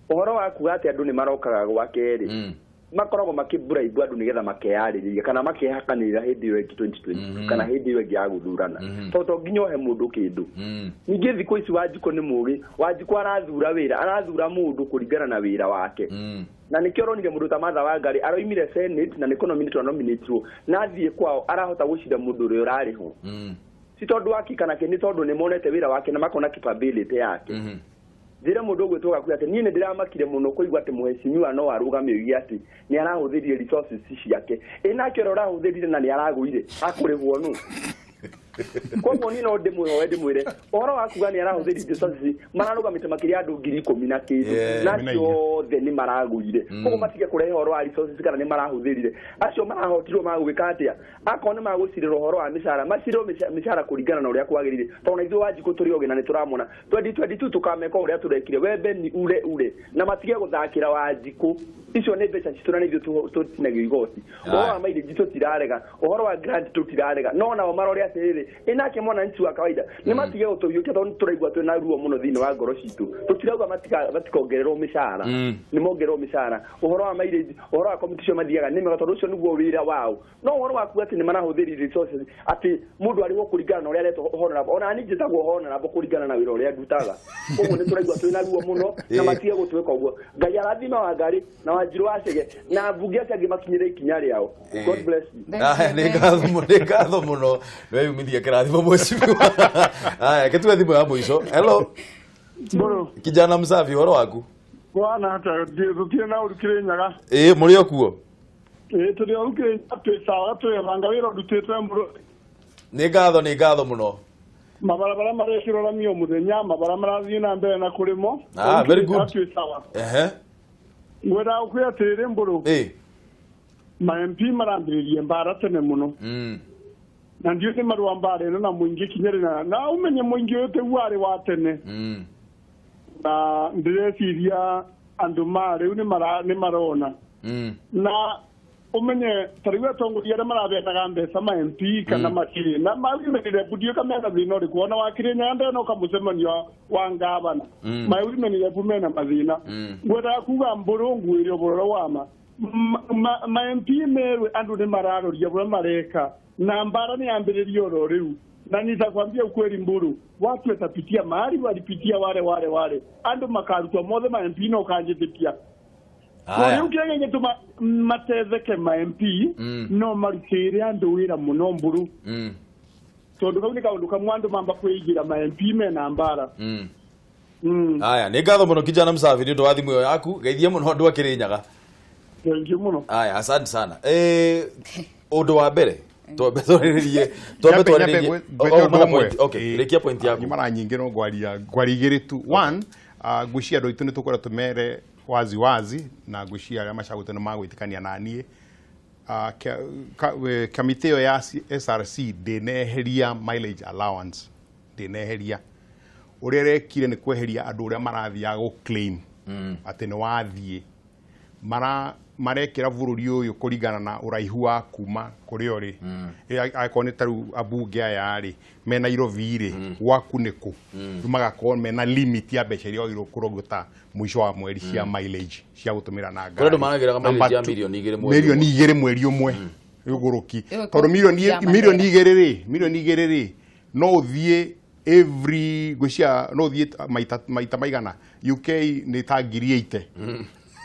ũhoro wa kuga atĩ andũ nĩ marokaga gwake rĩ, makoragwo makĩburaibu andũ nĩgetha makeyarĩrĩria kana makehakanĩrĩra hĩndĩ ĩyo ĩngĩ 2022 kana hĩndĩ ĩyo ĩngĩ ya gũthurana, tondũ to nginya ũhe mũndũ kĩndũ. Ningĩ thikũ ici Wanjikũ nĩ mũgĩ. Wanjikũ arathura wĩra, arathura mũndũ kũringana na wĩra wake, na nĩkĩo ũronire mũndũ ta Martha Wangari aroimire Senate na nĩ kũnominĩtwo anominĩtirwo, na athiĩ kwao arahota gũcinda mũndũ ũrĩa ũrarĩho, ti tondũ wa kana kĩ, nĩ tondũ nĩ monete wĩra wake na makona capability yake. Njĩre mũndũ ũgwĩtwo Gakuya atĩ niĩ nĩ ndĩramakire mũno kũigua atĩ mũhecimiwa no arũgame oige atĩ nĩ arahũthĩrire resources ciake. Ĩ nake ũrĩa ũrahũthĩrire na nĩ aragũire akũrĩhwo nũ? Koguo niĩ no ndĩmwĩhoe ndĩmwĩre ũhoro wa kuga nĩ arahũthĩrire resources, mararũgamĩte makĩria andũ 14,000 na kĩndũ, na acio othe nĩ maragũire. Koguo matige kũrehe ũhoro wa resources kana nĩ marahũthĩrire. Acio marahotirwo magwĩka atĩa? Akorwo nĩ magũcirĩra ũhoro wa mĩcara, macirĩrwo mĩcara kũringana na ũrĩa kwagĩrĩire, tondũ na ithuĩ Wanjikũ tũrĩ ogĩ na nĩ tũramona 2022 tũkameka ũrĩa tũrekire. Wembe ni ure ure, na matige gũthakĩra Wanjikũ. Icio nĩ mbeca citũ na nĩ ithuĩ tũtinagio igoti. Ũhoro wa mileage tũtirarega, ũhoro wa grant tũtirarega, no nao marore atĩrĩrĩ, ĩ nake mwananchi wa kawaida nĩ matige gũtũhiũkia, tondũ nĩ tũraigua twĩna ruo mũno thĩinĩ wa ngoro citũ. Tũtirauga matikongererwo mĩcara, nĩ mongererwo mĩcara. Ũhoro wa mileage, ũhoro wa komiti icio mathiaga nĩ mega, tondũ ũcio nĩguo wĩra wao. No ũhoro wa kuga atĩ nĩ marahũthĩrire resources, atĩ mũndũ arĩhwo kũringana na ũrĩa aretwo honorable, ona niĩ njĩtagwo honorable kũringana na wĩra ũrĩa ndutaga. Koguo nĩ tũraigua twĩna ruo mũno, na matige gũtwĩka ũguo. Ngai arathime Wangari na Wanjirũ wa Chege na mbunge acio angĩ makinyĩre ikinya rĩao. God bless you. Aya, nĩ ngatho mũno, nĩ ngatho mũno. Nĩweyumithia kĩrathimo mheshimiwa. Aya, gĩtue thimũ ya mũico. Hello. Mbũrũ. Kijana msafi, ũhoro waku? Bwana atĩa, tũtirĩ na ũru Kĩrĩnyaga. Ĩĩ, mũrĩ o kuo? Ĩĩ, tũrĩ o Kĩrĩnyaga, twĩ sawa, twĩbanga wĩra ũrutĩtwo Mbũrũ. Nĩ ngatho, nĩ ngatho mũno. Mabarabara marekĩrwo rami o mũthenya, mabara marathiĩ na mbere na kũrĩmwo. Ah, very good. Twĩ sawa. Ngwendaga gũkwĩra atĩrĩrĩ Mbũrũ. Ma MP marambĩrĩria mbara tene mũno. Na ndiũĩ nĩ marũa mbara ĩno na mũingĩ kinya rĩ, na ũmenye mũingĩ ũyũ tĩguo arĩ wa tene. Na ndĩreciria andũ ma rĩu nĩ marona. Na ũmenye ta rĩu atongoria arĩa marabenaga mbeca ma MP kana makĩ na maumenire ndiũĩ kana mena thĩna ũrĩkũ. Ona wa Kĩrĩnyaga ndenoka mũcemanio wa ngavana. Maumenire mena mathĩna. Ngwendaga kuga Mbũrũ ngwĩre ũhoro wa ma. Ma MP merwe andũ nĩ mararoria ũrĩa mareka, na mbara nĩ yambĩrĩria oro rĩu. Na nitakwambia ukweli Mburu, watu watapitia mahali walipitia wale wale wale, andũ makarutwa mothe ma MP no kanjĩtĩkia. Rĩu kĩrĩa gĩgĩtũma matetheke ma MP no marutĩre andũ wĩra mũno Mburu, tondũ kau nĩ kaũndũ kamwe andũ mamba kwĩigĩra ma MP mena mbara. Aya, nĩ ngatho mũno kijana msafi nĩ ũndũ wa thimũ ĩyo yaku. Geithie mũno andũ a Kĩrĩnyaga. Thank you mũno. Aya, asante sana. Ũndũ wa mbere twambe twarĩrĩrie, twambe twarĩrĩrie. Oh, mana point. Okay, rĩkia point yaku. Nĩ mara nyingĩ, no ngwaria ngwaria igĩrĩ tu. One, ngwĩciria andũ aitũ nĩ tũkwenda tũmere wazi wazi, na ngwĩciria arĩa macagũte nĩ magwĩtĩkania na niĩ. Kamĩtĩ ĩyo ya SRC ndĩneheria mileage allowance, ndĩneheria. Ũrĩa ĩrekire nĩ kweheria andũ ũrĩa marathiaga gũ claim atĩ nĩ wathiĩ marekĩra bũrũri ũyũ kũringana na ũraihu wa kuma kũrĩa ũrĩ. Angĩkorwo nĩ ta rĩu ambunge aya rĩ me Nairobi rĩ, gwaku nĩ kũ? Rĩu magakorwo mena limit ya mbeca iria wagĩrĩirwo kũrogota mũico wa mweri cia mileage cia gũtũmĩra na Kũrĩ ngari. andũ maragĩraga mileage ya Number two, 2 million mweri mirioni ũmwe. 2 mweri ũmwe ũgũrũki, Ĩyo tondũ ya milioni Mandera. 2 rĩ, milioni 2 rĩ, no ũthiĩ every ngwĩciria no ũthiĩ maita maigana UK nĩ ta 80,000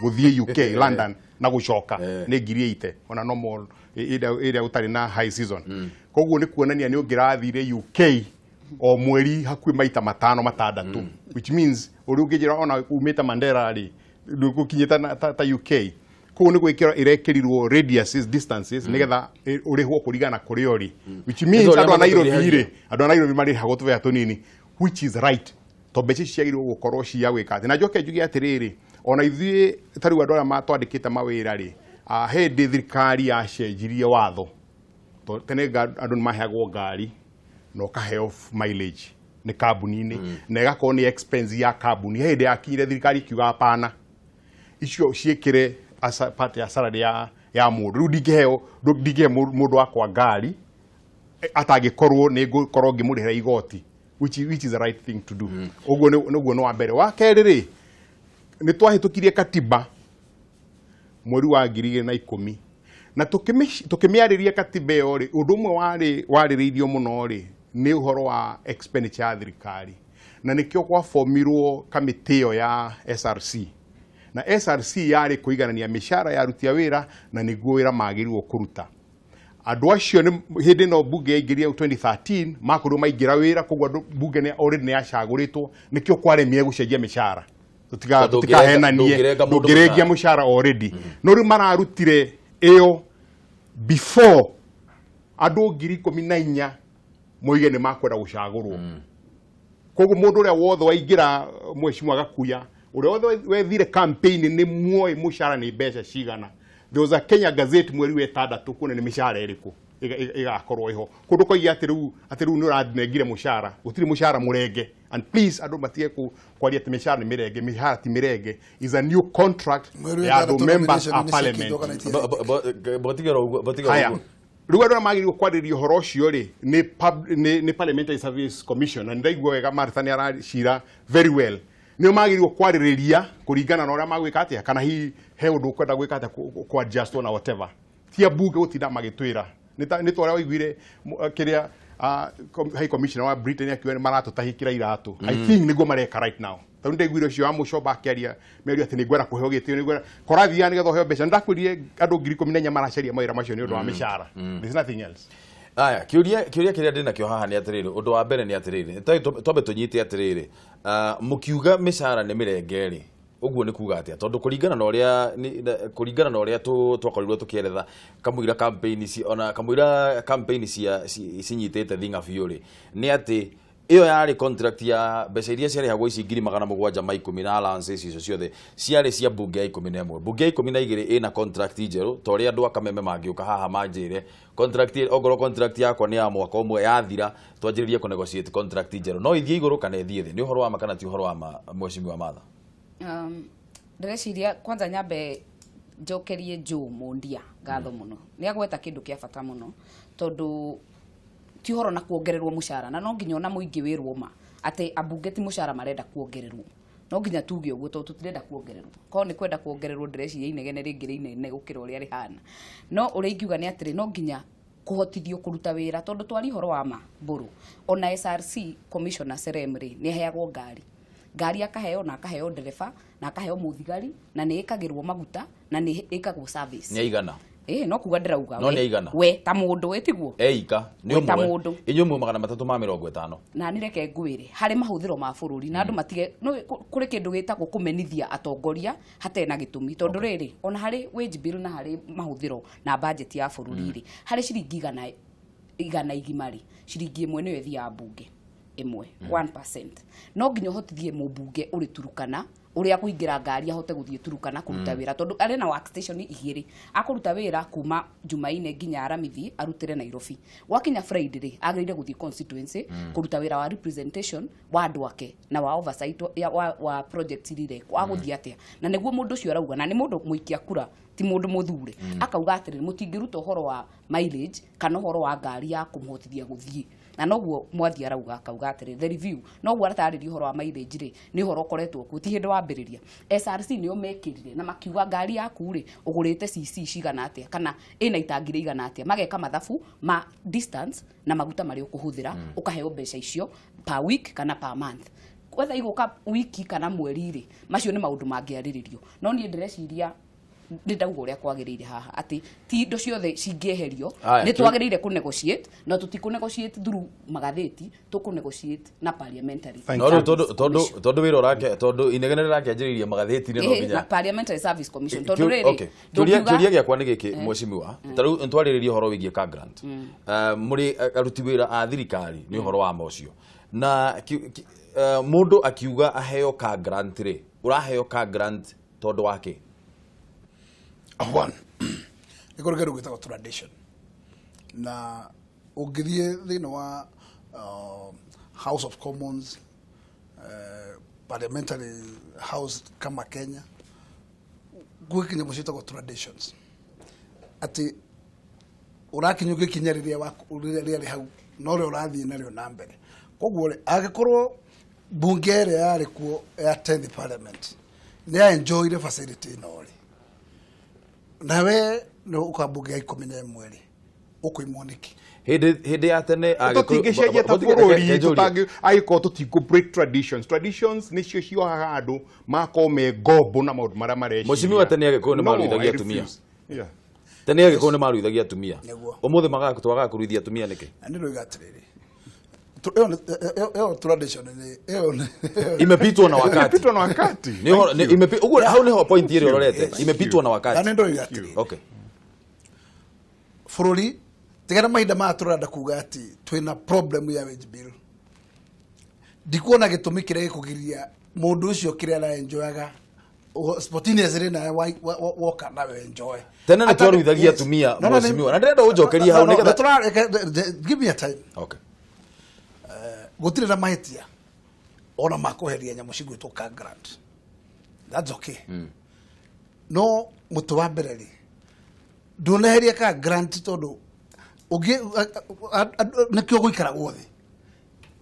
gũthiĩ UK London na gũcoka nĩ 80,000, ona no more ĩrĩa gũtarĩ na high season. Koguo nĩ kuonania nĩ ũngĩrathire UK o mweri hakuhĩ maita matano matandatũ, which means ũrĩa ũngĩnjĩra ona umĩte Mandera rĩ, ndũgũkinyĩte ta UK. Koguo nĩ gwĩkĩra ĩrekĩrirwo radiuses, distances, nĩgetha ũrĩhwo kũringana na kũrĩa ũrĩ, which means Nĩ ta ũrĩa andũ a Nairobi matũrĩhagia. rĩ, andũ a Nairobi marĩhagwo tũbeca tũnini, which is right, tondũ mbeca ici ciagĩrĩirwo gũkorwo cia gwĩka atĩ. Na njoke njuge atĩrĩrĩ, ona ithuĩ ta rĩu andũ arĩa matwandĩkĩte mawĩra rĩ, hĩndĩ thirikari yacenjirie watho, tondũ tene andũ nĩ maheagwo ngari na ũkaheo mileage nĩ kambuni-inĩ, na ĩgakorwo nĩ expense ya kambuni. Hĩndĩ yakinyire thirikari ikiuga hapana, icio ciĩkĩre as a part ya salary ya mũndũ. Rĩu ndingĩhe mũndũ wakwa ngari atangĩkorwo nĩ ngũkorwo ngĩmũrĩhĩra igoti, which is the right thing to do. Ũguo nĩ wa mbere. Wa kerĩ rĩ, nĩ twahĩtũkirie katiba mweri wa 2010, na tũkĩmĩarĩria katiba ĩyo rĩ, ũndũ ũmwe warĩ warĩrĩirio mũno rĩ nĩ ũhoro wa expenditure ya thirikari, na nĩkĩo gwabomirwo kamĩtĩ ĩyo ya SRC, na SRC yarĩ kũiganania mĩcara ya aruti a wĩra na nĩguo wĩra magĩrĩirwo kũruta. Andũ acio nĩ hĩndĩ ĩno mbunge yaingĩrire 2013 makorirwo maingĩra wĩra, koguo andũ mbunge nĩ already nĩ yacagũrĩtwo, nĩkĩo kwaremire gũcenjia mĩcara. Tondũ Tũtikahenanie, ndũngĩrenga mũndũ ndũngĩrengia mũcara. Mũcara already no rĩu mararutire ĩyo before andũ 14,000. Moige nĩ makwenda gũcagũrwo. Koguo mũndũ ũrĩa wothe waingĩra, mheshimiwa Gakuya, ũrĩa wothe wethire campaign nĩ muoĩ mũcara nĩ mbeca cigana. There was a Kenya Gazette mweri wa ĩtandatũ kuona nĩ mĩcara ĩrĩkũ ĩgakorwo ĩho. Kũndũ koiga atĩ rĩu nĩ ũranengire mũcara, gũtirĩ mũcara mũrenge. And please, andũ matige kwaria atĩ mĩcara nĩ mĩrenge. Mĩcara ti mĩrenge, is a new contract Mweri wa ya andũ ĩtandatũ members nomination a nĩ parliament. ciĩkĩtwo kana itirekĩtwo? Botigera ũguo, botigera Haya, ũguo. Rĩu andũ arĩa magĩrĩirwo kwarĩrĩria ũhoro ũcio rĩ nĩ Parliamentary Service Commission, na nĩndaigua wega Martha nĩ aracira very well. Nĩo magĩrĩirwo kwarĩrĩria kũringana na ũrĩa magwĩka atĩa, kana hihi he ũndũ ũkwenda gwĩka atĩa, ku adjust na whatever. Ti ambunge gũtinda magĩtwĩra nĩ ta ũrĩa waiguire kĩrĩa High Commissioner wa Britain akiuga nĩ maratũtahĩkĩra iratũ. I think nĩguo mareka right now, tondũ ndaiguire ũcio wa mũcomba akĩaria mĩario atĩ nĩngwenda kũheo gĩtĩo, nĩngwenda korathiaga nĩgetha ũheo mbeca. Nĩndakwĩrire andũ 14,000 maracaria mawĩra macio nĩ ũndũ wa mĩcara. There's nothing else. Aya, kĩũria kĩrĩa ndĩ nakĩo haha nĩ atĩrĩrĩ, ũndũ wa mbere nĩ atĩrĩrĩ, twambe tũnyite atĩrĩrĩ, mũkiuga mĩcara nĩ mĩrenge rĩ, ũguo nĩ kuga atĩa? Tondũ kũringana na ũrĩa twakorirwo tũkĩeretha kamũira campaign ona kamũira campaign cia cinyitĩte thing'a biũ rĩ, nĩ atĩ ĩyo yarĩ contract ya mbeca iria ciarĩhagwo ici 710,000 na allowances icio ciothe ciarĩ cia mbunge ya 11. Mbunge ya 12 ĩna contract njerũ, ta ũrĩa andũ a Kameme mangĩũka haha manjĩre contract, ongorwo contract yakwa nĩ ya mwaka ũmwe yathira, twanjĩrĩrie kũ negotiate contract njerũ, no ithiĩ igũrũ kana ĩthiĩ thĩ. Nĩ ũhoro wa ma kana ti ũhoro wa ma, mheshimiwa Martha? Ndĩreciria kwanza nyambe njokerie Joe Mundia ngatho mũno. Nĩ agweta kĩndũ kĩa bata mũno, tondũ ti ũhoro na kuongererwo mũcara, na no nginya ona mũingĩ wĩrwo ma atĩ ambunge ti mũcara marenda kuongererwo. No nginya tuge ũguo, tondũ tũtirenda kuongererwo. Korwo nĩ kwenda kuongererwo, ndĩreciria inegene rĩngĩ rĩ inene gũkĩra ũrĩa rĩhana. No ũrĩa ingiuga nĩ atĩrĩ, no nginya kũhotithio kũruta wĩra, tondũ twari ũhoro wa ma mbũrũ, ona SRC commissioner Serem rĩ, nĩ aheagwo ngari, ngari akaheo, na akaheo ndereba, na akaheo mũthigari, na nĩ ĩkagĩrwo maguta, na nĩ ĩkagwo service. Nĩ aigana? Ĩĩ, no kuga ndĩrauga. No we- nĩ aigana? We ta mũndũ, ĩtiguo? Eika nĩ We ta ũmwe. mũndũ. Inyuĩ mwe 350. Na nĩ reke ngwĩre, harĩ mahũthĩro ma bũrũri, na andũ matige no kũrĩ kĩndũ gĩtagwo kũmenithia atongoria hatarĩ na gĩtũmi, tondũ rĩrĩ, ona harĩ wage bill na harĩ mahũthĩro na budget ya bũrũri rĩ, harĩ ciringi 100 igima rĩ, ciringi 1 nĩyo ĩthiaga mbunge ĩmwe, 1%. No nginya ũhotithie mũmbunge ũrĩ Turukana ũrĩa kũingĩra ngari ahote gũthiĩ Turukana kũruta wĩra, tondũ arĩ na workstation igĩrĩ akũruta wĩra kuma Jumaine nginya Aramithi, arutĩre Nairobi. Gwakinya Friday rĩ, agĩrĩire gũthiĩ constituency kũruta wĩra wa representation wa andũ ake na wa oversight wa project iria irekwo. Agũthiĩ atĩa? Na nĩguo mũndũ ũcio arauga, na nĩ mũndũ mũikia kura, ti mũndũ mũthure, akauga atĩrĩrĩ, mũtingĩruta ũhoro wa mileage kana ũhoro wa ngari ya kũmũhotithia gũthiĩ. Na noguo mwathi arauga, akauga atĩrĩ, the review, noguo aratarĩria ũhoro wa mileage rĩ, nĩ ũhoro ũkoretwo kuo, ti hĩndĩ wambĩrĩria. SRC nĩo mekĩrire na makiuga ngari yaku rĩ, ũgũrĩte cc cigana atĩa, kana ĩna itangi rĩigana atĩa, mageka mathabu ma distance na maguta marĩa ũkũhũthĩra, ũkaheo mbeca icio per week kana per month, whether igũka wiki kana mweri rĩ, macio nĩ maũndũ mangĩarĩrĩrio. No niĩ ndĩreciria nĩ ndauga ũrĩa kwagĩrĩire haha, atĩ ti indo ciothe cingĩeherio. Aya, Nĩ twagĩrĩire kũ negotiate, no tũtikũ negotiate through magathĩti, tũkũ negotiate na Parliamentary No rĩu tondũ wĩra ũrake, tondũ inegene rĩrakĩanjĩrĩirie magathĩti-inĩ, no na nginya Parliamentary Service Commission, tondũ rĩrĩ, Okay. Kĩũria ndũngiuga- kĩũria gĩakwa nĩ gĩkĩ, mheshimiwa, ta rĩu twarĩrĩria ũhoro wĩgiĩ car grant. Mũrĩ aruti wĩra a thirikari, nĩ ũhoro wa ma ũcio na mũndũ akiuga aheo car grant rĩ, ũraheo car grant tondũ wa kĩ? One, nĩ kũrĩ kĩndũ gĩtagwo tradition, na ũngĩthiĩ thĩinĩ wa House of Commons, parliamentary house kama Kenya, gwĩ kĩnyamũ ciĩtagwo traditions, atĩ ũrakinyũkia ikinya rĩrĩa rĩrĩa rĩarĩ hau no rĩo ũrathiĩ narĩo na mbere. Koguo rĩ, angĩkorwo mbunge ĩrĩa yarĩ kuo ya 10th parliament nĩ ya enjoyire facility ĩno rĩ, nawe nĩ ũka mbunge ya 11 rĩ, ũkũimwo nĩkĩ? Hĩndĩ ya tene Tũtingĩcenjia ta bũrũri angĩkorwo tũtikũ break traditions. Traditions nĩcio ciohaga andũ magakorwo me ngombo na maũndũ marĩa mareciria. Mheshimiwa, tene Agĩkũyũ nĩ No, maruithagia I atumia. refuse. Yeah. Tene Agĩkũyũ nĩ maruithagia atumia. Nĩguo. Ũmũthĩ magaga twagaga kũruithia atumia nĩkĩ? Na nĩ ndoiga atĩrĩrĩ, ĩyo tradition nĩ ĩyo Imepitwo na wakati. Imepitwo na wakati. Nĩ ũhoro ũguo hau nĩho point ĩrĩa ũrorete, imepitwo na wakati. Na nĩ ndoiga atĩrĩrĩ, bũrũri Tigana mahinda maya tũrenda kuga atĩ twĩna problem ya wage bill, ndikuona gĩtũmi kĩrĩa gĩkũgiria mũndũ ũcio kĩrĩa araenjoyaga spontaneously nawe woka nawe enjoy. Tene nĩ twaruithagia atumia, mheshimiwa, na ndĩrenda ũnjokerie hau nĩgetha Give me a time. Okay. Gũtirĩ na mahĩtia ona makweheria nyamũ cigwĩtwo car grant, that's okay. No mũtĩ wa mbere rĩ, ndũneheria car grant tondũ ũngĩ nĩkĩo gũikaragwo thĩ,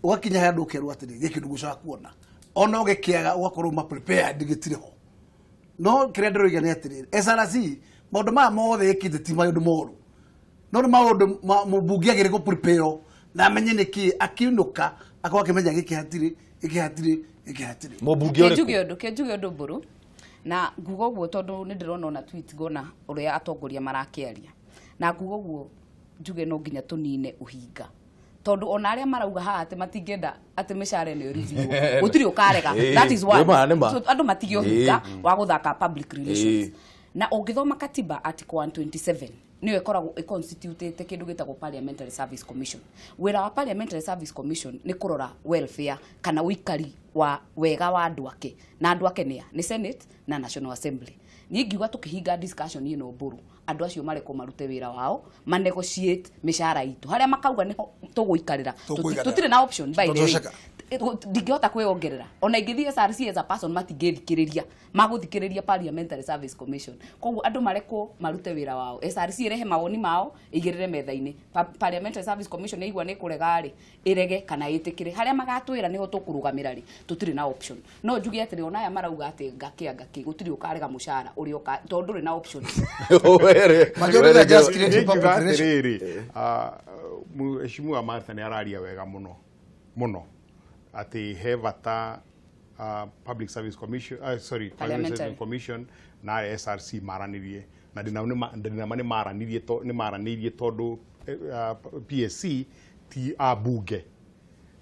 ũgakinya handũ ũkerwo atĩrĩ, gĩkĩ ndũgũcoka kuona, ona ũgĩkĩaga ũgakorwo uma prepared, gĩtirĩ ho. No kĩrĩa ndĩroiga nĩ atĩrĩrĩ, SRC maũndũ maya mothe ĩkĩte ti maũndũ moru, no nĩ maũndũ mũmbunge agĩrĩ kũ prepare na amenye nĩkĩ akiunũka, akorwo akĩmenya gĩkĩ hatirĩ, gĩkĩ hatirĩ, gĩkĩ hatirĩ. Mũmbunge ũrĩkũ? Njuge ũndũ, ke njuge ũndũ, Mbũrũ, na nguga ũguo tondũ nĩ ndĩrona ona tweet, ngona ũrĩa atongoria marakĩaria, na nguga ũguo njuge no nginya tũnine ũhinga, tondũ ona arĩa marauga haha atĩ matingĩenda atĩ mĩcara ĩno ĩruthiwo, gũtirĩ ũkarega. That is one. Nĩma, nĩma. So, andũ matige ũhinga wa gũthaka public relations. Na ũngĩthoma katiba, article 127 nĩyo ĩkoragwo ĩconstitutĩte kĩndũ gĩtagwo Parliamentary Service Commission. Wĩra wa Parliamentary Service Commission nĩ kũrora welfare kana ũikari wa wega wa andũ ake, na andũ ake nĩa nĩ Senate na National Assembly. Niĩ ngiuga tũkĩhinga discussion ĩno, Mbũrũ, andũ acio marekwo marute wĩra wao, manegotiate mĩcara itũ harĩa makauga nĩho tũgũikarĩra. Tũkũiganĩra. Tũtirĩ na option, by the way. Tũtosheka. Ndingĩhota kwĩongerera, ona ingĩthiĩ SRC as a person, matingĩthikĩrĩria, magũthikĩrĩria Parliamentary Service Commission. Koguo andũ marekwo marute wĩra wao, SRC ĩrehe mawoni mao, ĩigĩrĩre metha-inĩ. Parliamentary Service Commission yaigua nĩ kũrega rĩ, ĩrege kana ĩtĩkĩre. Harĩa magatwĩra nĩho tũkũrũgamĩra rĩ, tũtirĩ na option. No njuge atĩrĩ, ona aya marauga atĩ ngakĩ ngakĩ, gũtirĩ ũkarega mũcara ũrĩa ũka tondũ ndũrĩ na option. Majority are just creating Niĩ public ngiuga relations. atĩrĩrĩ, mheshimiwa Martha nĩ araria wega mũno mũno atĩ he bata Public Service Commission, sorry, Parliamentary Parliamentary. Service Commission na SRC maranĩrie, na ndĩnama nĩ maranĩrie nĩ maranĩirie tondũ PSC ti ambunge,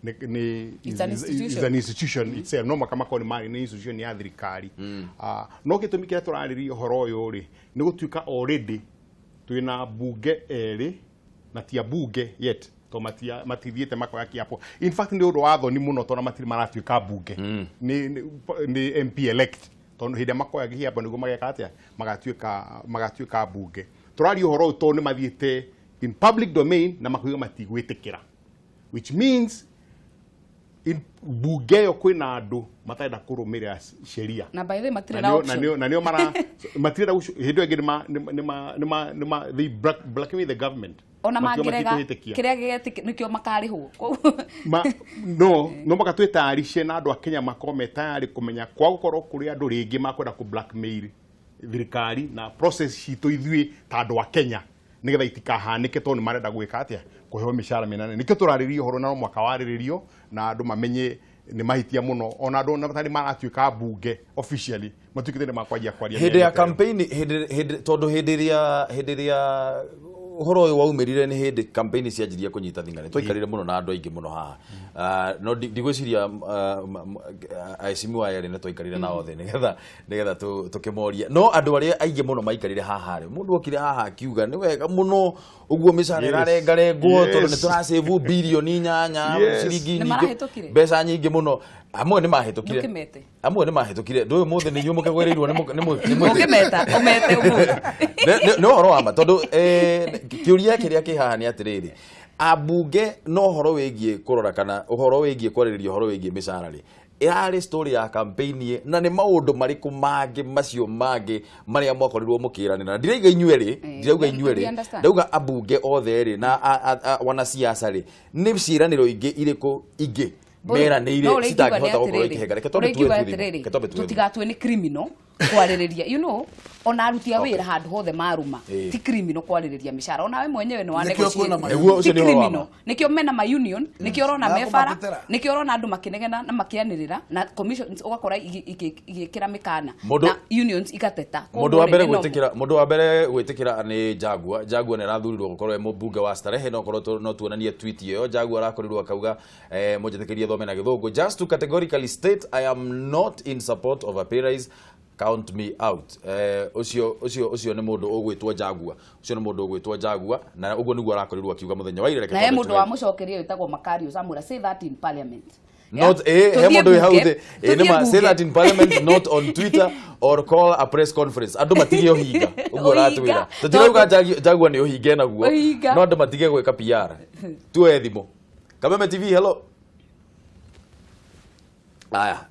nĩ It's an institution. Is an institution itself. No maka makorwo nĩ marĩ nĩ institution ya thirikari. No gĩtũmi kĩrĩa tũrarĩria ũhoro ũyũ rĩ, nĩ gũtuĩka already twĩna mbunge erĩ na ti ambunge yet, to matithiĩte makoya kĩapo. In fact, nĩ ũndũ wa thoni mũno tondũ matirĩ maratuĩka mbunge, nĩ MP elect, tondũ hĩndĩ ĩrĩa makoya kĩapo nĩguo mageka atĩa, magatuĩka mbunge. Tũraria ũhoro ũyũ tondũ nĩ mathiĩte in public domain na makuiga matigwĩtĩkĩra, which means in bunge ĩyo kwĩna andũ matarenda kũrũmĩrĩra sheria. Na by the way, matirĩ Na na option. Na nĩo mara matirenda hĩndĩ ĩyo ĩngĩ nĩma they blackmail the government. Ona Makiuga mangĩrega matikũhĩtĩkia. kĩrĩa gĩgetĩkĩ nĩkĩo makarĩhwo. Koguo Ma no maka twĩtayarishe na andũ a Kenya makorwo me tayari kũmenya kwa gũkorwo kũrĩ andũ rĩngĩ makwenda kũ blackmail thirikari na process citũ ithuĩ ta andũ a Kenya, nĩgetha itikahanĩke, tondũ nĩ marenda gwĩka atĩa, kũheo mĩcara mĩnene. Nĩkĩo tũrarĩria ũhoro na no mwaka warĩrĩrio na andũ mamenye nĩ mahĩtia mũno, ona andũ ona matarĩ maratuĩka mbunge officially matuĩkĩte nĩ makwanjia kwaria Hĩndĩ ya mĩario ta ĩyo. Campaign hĩndĩ tondũ hĩndĩ ĩrĩa ũhoro ũyũ waumĩrire nĩ hĩndĩ campaign cianjirie kũnyita thing'a, nĩ twaikarire mũno na andũ aingĩ mũno haha. No ndigwĩciria aheshimiwa aya erĩ nĩ twaikarire nao thĩ nĩgetha tũkĩmorie, no andũ arĩa aingĩ mũno maikarire haha rĩ, mũndũ okire haha akiuga nĩ wega mũno ũguo mĩcara ĩrarengarengwo tondũ nĩ tũracĩbu birioni 8 ciringi Nĩ nyingĩ, marahĩtũkire? mbeca nyingĩ mũno. Amwe nĩ mahĩtũkire. Ndũkĩmete. Amwe nĩ mahĩtũkire. Ndũĩ ũmũthĩ nĩ inyuĩ mũkĩgwĩrĩirwo nĩ mũtĩ. Ũngĩmeta ũmete ũmũthĩ. Nĩ ũhoro wa ma tondũ kĩũria kĩrĩa kĩ haha nĩ atĩrĩrĩ, ambunge no ũhoro wĩgiĩ kũrora kana ũhoro wĩgiĩ kwarĩrĩria ũhoro wĩgiĩ mĩcara rĩ, ĩrarĩ story ya campaign ĩ, na nĩ maũndũ marĩkũ mangĩ macio mangĩ marĩa mwakorirwo mũkĩranĩra? Na ndirauga inyuĩ rĩ, ndirauga inyuĩ We rĩ, understand. ndauga ambunge othe rĩ na wanasiasa rĩ, nĩ ciĩranĩro ingĩ irĩkũ ingĩ meranĩire No, ũrĩa ingiuga nĩ citangĩhota gũkorwo atĩrĩrĩ, ikĩhenga? Reke twambe ũrĩa tuoe ingiuga tu thimũ. atĩrĩrĩ, Reke twambe tuoe thimũ. tũtigatue nĩ criminal kwarĩrĩria, ona aruti a wĩra handũ hothe marũma, ti criminal kwarĩrĩria mĩcara, ona we mwenyewe nĩ wa Nĩkĩo kwĩna negotiate. Nĩguo, ũcio Ti nĩ ũhoro wa ma. criminal. Nĩkĩo mena ma union, nĩkĩo ũrona Na me bara, kũmatetera. Nĩkĩo ũrona andũ makĩnegena na makĩanĩrĩra, na commissions ũgakora igĩkĩra mĩkana na unions igateta. Mũndũ wa Koguo mbere rĩ, nĩ normal. gwĩtĩkĩra, mũndũ wa mbere gwĩtĩkĩra nĩ Jaguar. Jaguar nĩ arathurirwo gũkorwo e mũmbunge wa Starehe, no korwo no tuonanie tweet ĩyo. Jaguar arakorirwo akauga, mũnjĩtĩkĩrie thome na Gĩthũngũ: "Just to categorically state, I am not in support of a pay rise. Count me out. Ucio ucio ucio nĩ mũndũ ũgwĩtwo Jaguar, ũcio nĩ mũndũ ũgwĩtwo Jaguar, na ũguo nĩguo arakorirwo akiuga mũthenya wa ira. Reke Na he twambe mũndũ tuwe- wamũcokeria wĩtagwo Makario Samura, say that in parliament. Not he Tũthiĩ mũndũ wĩ hau bunge, thĩ. Tũthiĩ Nĩma, say bunge. that in parliament, not on Twitter, or call a press conference. Andũ matige ũhinga ũguo. Ũhinga. Ũratwĩra tũtirauga Jaguar nĩ ũhinge naguo. Ũhinga. No andũ matige gwĩka PR. Tuoe thimũ. Kameme TV, hello. Aya,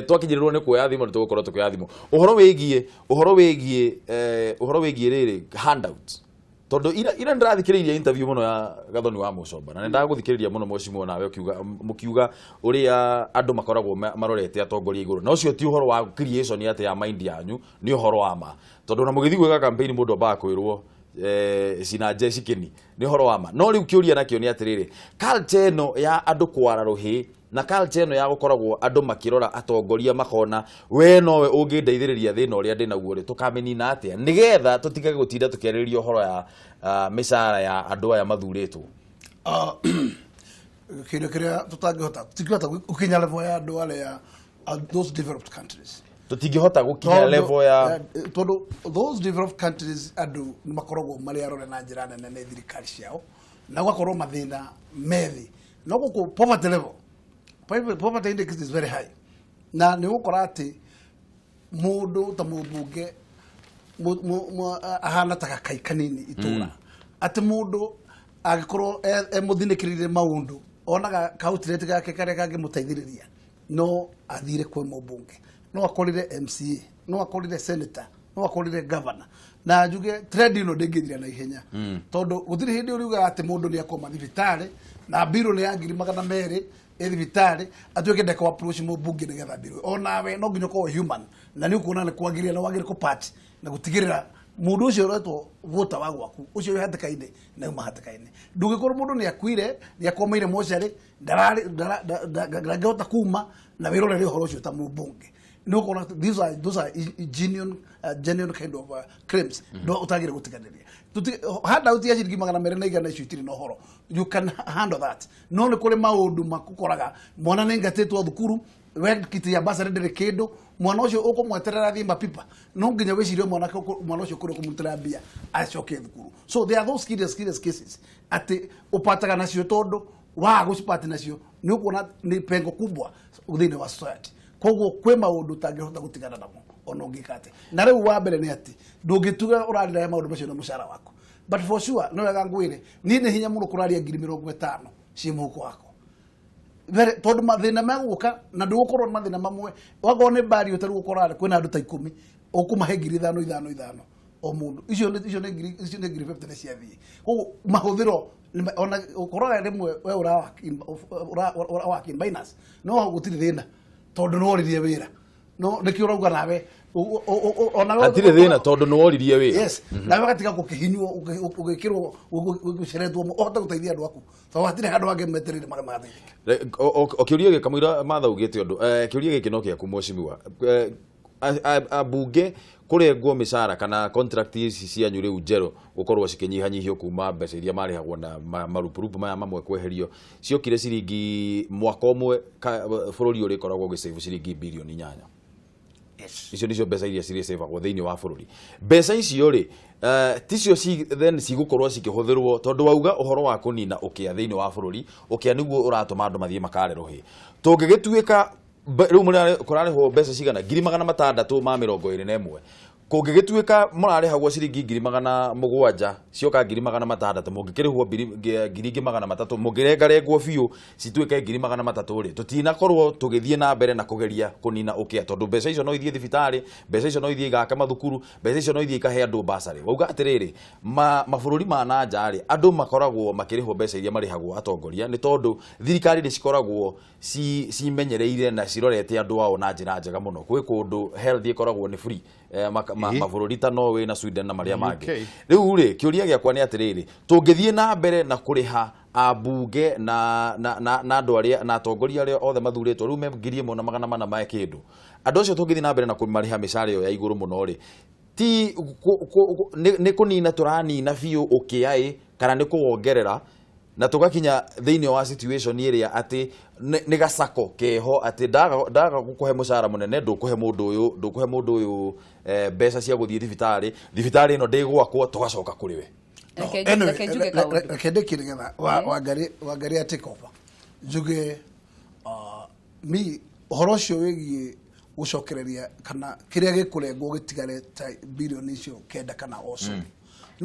twakinyĩrĩrwo nĩ kuoya thimũ, nĩ tũgũkorwo tũkĩoya thimũ ũhoro wĩgiĩ rĩrĩ handout, tondũ ira nĩndĩrathikĩrĩirie interview mũno ya Gathoni wa Mũcomba, na nĩndagũthikĩrĩria mũno mheshimiwa, nawe ũkiuga, mũkiuga ũrĩa andũ makoragwo marorete atongoria igũrũ, na ũcio ti ũhoro wa creation atĩ ya mind yanyu, nĩ ũhoro wa ma, tondũ ona mũgĩthiĩ gwĩka campaign mũndũ ambaga kwĩrwo cina jeshi kĩni, nĩ ũhoro wa ma. No rĩu kĩũria nakĩo nĩ atĩrĩrĩ, culture ĩno ya andũ kwara rũhĩ na culture ĩno ya gũkoragwo andũ makĩrora atongoria makona we nowe ũngĩndeithĩrĩria thĩna ũrĩa ndĩ naguo rĩ, tũkamĩnina atĩa nĩgetha tũtige gũtinda tũkĩarĩrĩria ũhoro ya mĩcara ya andũ aya mathurĩtwo? Ah, kĩndũ kĩrĩa tũtangĩhota, tũtingĩhota gũkinya level ya andũ arĩa those developed countries. Tũtingĩhota gũkinya level ya Tondũ those developed countries andũ nĩ makoragwo marĩ arore na njĩra nene nĩ thirikari ciao, na gũgakorwo mathĩna methi. No gũkũ poverty level, poverty index is very high, na nĩ ũgũkora atĩ mũndũ ta mũmbunge ahana ta gakai kanini itũra, atĩ mũndũ angĩkorwo emũthinĩkĩrĩire maũndũ, onaga kautlet gake karĩa kangĩmũteithĩrĩria no athire kwĩ mũmbunge, no akorire MCA, no akorire senator, no akorire governor. Na njuge trend ĩno ndĩngĩthira na ihenya, tondũ gũtirĩ hĩndĩ ũriugaga atĩ mũndũ nĩ akoma thibitarĩ na mbirũ nĩ ya 200,000 ĩ thibitarĩ, atuĩke ndeko approach mũmbunge nĩgetha mbirũ. Onawe no nginya ũkorwo human, na nĩ ũkuona nĩ kwagĩrĩra na wagĩrĩire kũpatch na gũtigĩrĩra mũndũ ũcio ũretwo vota wa gwaku ũcio wĩ hatĩka-inĩ na uma hatĩka-inĩ. Ndũngĩkorwo mũndũ nĩ akuire, nĩ akomeire mocarĩ, ndangĩhota kuma, na wĩrorere ũhoro ũcio ta mũmbunge. Nĩ ũkuona these are those are genuine kind of claims ndo ũtagĩrĩire gũtiganĩria. Handout ya ciringi 200 na 100 icio itirĩ na ũhoro, you can handle that. No nĩ kũrĩ maũndũ makũkoraga mwana nĩ ngatĩtwo thukuru, we kiti ya basarĩ ndĩrĩ kĩndũ, mwana ũcio ũkũmweterera athiĩ mapipa, no nginya wĩcirie mwana ũcio kũrĩa ũkũmũrutĩra mbia acoke thukuru. So there are those serious, serious cases atĩ ũpataga nacio, tondũ waga gũcipati nacio nĩ ũkuona nĩ pengo kubwa thĩinĩ wa society. Koguo kwĩ maũndũ ũtangĩhota gũtigana namo ona ũngĩka atĩa. Na rĩu wa mbere nĩ atĩ ndũngĩtuga ũrarĩra maũndũ macio na mũcara waku, but for sure nĩ wega ngwĩre, niĩ nĩ hinya mũno kũraria 50,000 ciĩ mũhuko wakwa. Tondũ mathĩna megũka na ndũgũkorwo nĩ mathĩna mamwe, wakorwo nĩ mbari ũtarĩ gũkora kwĩna andũ ta 10 ũkũmahe 5,000 5 5 o mũndũ, icio nĩ 50,000 nĩ ciathiĩ. Koguo mahũthĩro ona ũkoraga rĩmwe we ũra work in minus, no gũtirĩ thĩna tondũ nĩ woririe wĩra, no nĩkĩo ũrauga nawe onawe. Hatirĩ thĩna tondũ nĩ woririe wĩra. Yes, nawe ũgatiga gũkĩhinywo, ũgĩkĩrwo, ũgĩceretwo, ũhote gũteithia andũ aku, tondũ hatirĩ handũ hangĩ metereire magateithĩka. O kĩũria gĩkĩ kamũira Martha ugĩte ũndũ, kĩũria gĩkĩ no gĩaku mheshimiwa. Ambunge kũrengwo mĩcara kana contract ici cianyu rĩu njerũ gũkorwo cikĩnyihanyihio kuma mbeca iria marĩhagwo na marupurupu maya mamwe kweherio ciokire ciringi mwaka ũmwe bũrũri ũrĩkoragwo ũgĩsave ciringi birioni 8. Icio nicio mbeca iria cirĩcĩvagwo thĩinĩ wa bũrũri. Mbeca icio rĩ, ticio then cigũkorwo cikĩhũthĩrwo, tondũ wauga ũhoro wa kũnina ũkĩa thĩinĩ wa bũrũri. Ũkĩa nĩguo ũratũma andũ mathiĩ makare rũhĩ. Tũngĩgĩtuĩka rĩu kũrarĩhwo mbeca cigana, 621,000, kũngĩgĩtuĩka mũrarĩhagwo ciringi 700,000, cioka 600,000, mũngĩkĩrĩhwo ngiri ingĩ 300, mũngĩrengarengwo biũ cituĩke 300,000 rĩ, tũtinakorwo tũgĩthiĩ na mbere na kũgeria kũnina ũkĩa, tondũ mbeca icio no ithiĩ thibitarĩ, mbeca icio no ithiĩ igake mathukuru, mbeca icio no ithiĩ ikahe andũ basarĩ. Wauga atĩrĩrĩ, mabũrũri ma na nja rĩ, andũ makoragwo makĩrĩhwo mbeca iria marĩhagwo atongoria nĩ tondũ thirikari nĩ cikoragwo cimenyereire na cirorete andũ ao na njĩra njega mũno. Gwĩ kũndũ health ĩkoragwo nĩ free, mabũrũri ta Norway na Sweden na marĩa mangĩ. UK. Rĩu rĩ, kĩũria gĩakwa nĩ atĩrĩrĩ, tũngĩthiĩ na mbere na kũrĩha ambunge na andũ arĩa na atongoria arĩa othe mathurĩtwo rĩu me 1,400 ma kĩndũ, andũ acio tũngĩthiĩ na mbere na kũmarĩha mĩcara ĩyo ya igũrũ mũno rĩ, ti nĩ kũnina tũranina biũ ũkĩa ĩ, kana nĩ kũwongerera? Na tugakinya thĩinĩ wa situation ĩrĩa atĩ nĩ gacako keho atĩ ndaga gũkũhe mũcara mũnene ndũkũhe mũndũ ũyũ mbeca cia gũthiĩ thibitarĩ, thibitarĩ ĩno ndĩgwakwo tũgacoka kũrĩ we. Reke ndĩkie nĩgetha Wangari a take over njuge mi ũhoro ũcio wĩgiĩ gũcokereria kana kĩrĩa gĩkũrengwo gĩtigare ta bilioni icio 9 kana oco.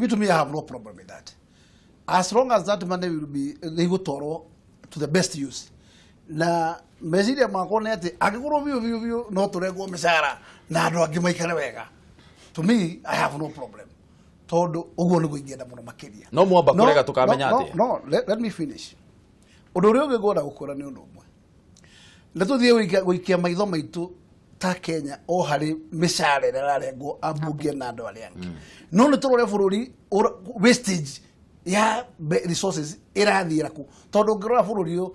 To me I have no problem with that. As long as that money will be igũtwarwo to the best use. Na meciria makwa nĩ atĩ angĩkorwo biũ biũ biũ no tũrengwo mĩcara na andũ angĩ maikare wega. To me I have no problem. Tondũ ũguo nĩguo ingĩenda mũno makĩria. No mwamba kũrega tũkamenya atĩa. No, let me finish. Ũndũ ũrĩa ũngĩ ngwenda gũkwĩra nĩ ũndũ ũmwe. Nĩ tũthiĩ gũikia maitho maitũ ta Kenya o harĩ mĩcara ĩrĩa ĩrarengwo ambunge na andũ arĩa angĩ. No nĩ tũrore bũrũri wastage ya resources ĩrathiĩra kũ. Tondũ ũngĩrora bũrũri ũyũ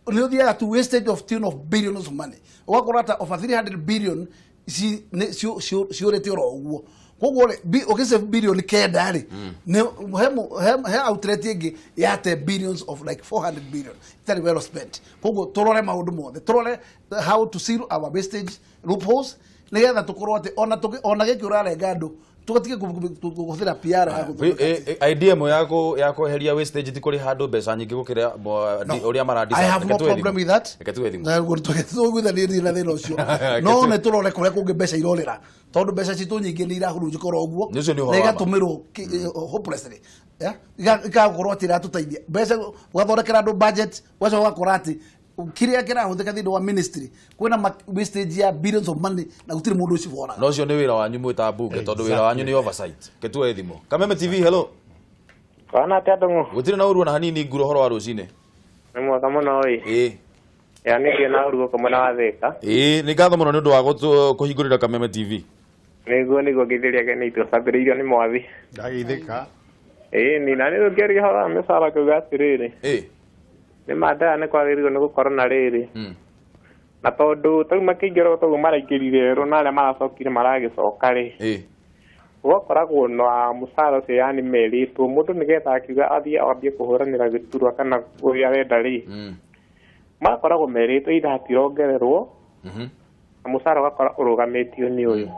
nĩ ũthiaga to wastage of tune of billions of money. Ũgakora ta over 300 billion ciũrĩte oro ũguo. Koguo rĩ ũgĩsave billion 9 rĩ he outlet ĩngĩ ya te billions of like 400 billion itarĩ well spent. Koguo tũrore maũndũ mothe, tũrore how to seal our wastage loopholes nĩgetha tũkorwo atĩ ona gĩkĩ ũrarenga andũ tugatige kũhũthĩra PR ya gũthondeka idea ĩmwe ya kweheria wastage ti kũrĩha andũ mbeca nyingĩ gũkĩra ũrĩa marandi. I have no problem with that. Reke tuwe thimũ. Tũiguithanĩrie na thĩna ũcio. No nĩ tũrore kũrĩa kũngĩ mbeca irorĩra. Tondũ mbeca citũ nyingĩ nĩ irahurunjũka oro ũguo na igatũmĩrwo hopelessly. Ikaga atĩ iratũteithia. Mbeca ũgathondekera andũ budget, ũgacoka ũgakora atĩ kĩrĩa kĩrahũthĩka thĩinĩ wa ministry kwĩna wastage ya billions of money na gũtirĩ mũndũ ũciboraga. No ũcio nĩ wĩra wanyu mwĩ ta mbunge tondũ wĩra wanyu nĩ oversight. Reke tuoe thimũ. Kameme TV, hello. Kana atĩa Ndung'u? Gũtirĩ na ũru ona hanini ngura ũhoro wa rũcinĩ. Nĩ mwega mũno ĩ. Ĩĩ. Ya nĩ ndĩ na ũru gũkũ mwena wa Thĩka. Ĩĩ, nĩ ngatho mũno nĩ ũndũ wa kũhingũrĩra Kameme TV. Nĩguo ngeithĩria ageni aitũ cambĩrĩirio nĩ mwathi. Ndageithĩka. Ĩĩ, ni na nĩ ngĩaria ũhoro wa mĩcara ngauga atĩrĩrĩ. Ĩĩ. Nĩ mandaga nĩ kwagĩrĩirwo nĩ gũkorwo na rĩrĩ. Na tondũ tarĩu makĩingĩra toguo maraingĩrire erũ na arĩa maracokire maragĩcoka rĩ. Ĩĩ. Gwakoragwo na mũcara ũcio yani merĩtwo mũndũ nĩgetha akiuga athiĩ ambie kũhũranĩra gĩturwa kana ũrĩa arenda rĩ. Magakoragwo merĩtwo either hatirongererwo na mũcara ũgakora ũrũgamĩtio nĩ ũyũ.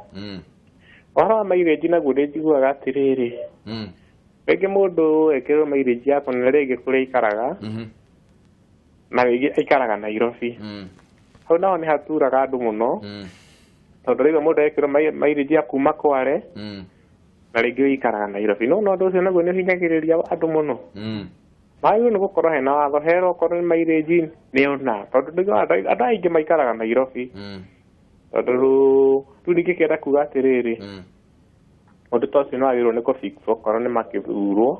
Ũhoro wa mileage naguo nĩ njiguaga atĩrĩrĩ. Rĩngĩ mũndũ ekĩrwo mileage ya kũnene rĩngĩ kũrĩa aikaraga. Na rĩngĩ aikaraga Nairobi. Hau naho nĩ haturaga andũ mũno. Tondũ rĩmwe mũndũ ekĩrwo mileage ya kuma Kware. Na rĩngĩ ũikaraga Nairobi. No ũndũ ũcio naguo nĩ ũhinyagĩrĩria andũ mũno. Magĩrĩirwo nĩ gũkorwo hena watho herwo okorwo nĩ mileage nĩ ona. Tondũ andũ aingĩ maikaraga Nairobi. Tondũ rĩu ningĩ kĩenda kuga atĩrĩrĩ. Ũndũ ta ũcio nĩ wagĩrĩirwo nĩ kũ-fix okorwo nĩ makĩthurwo.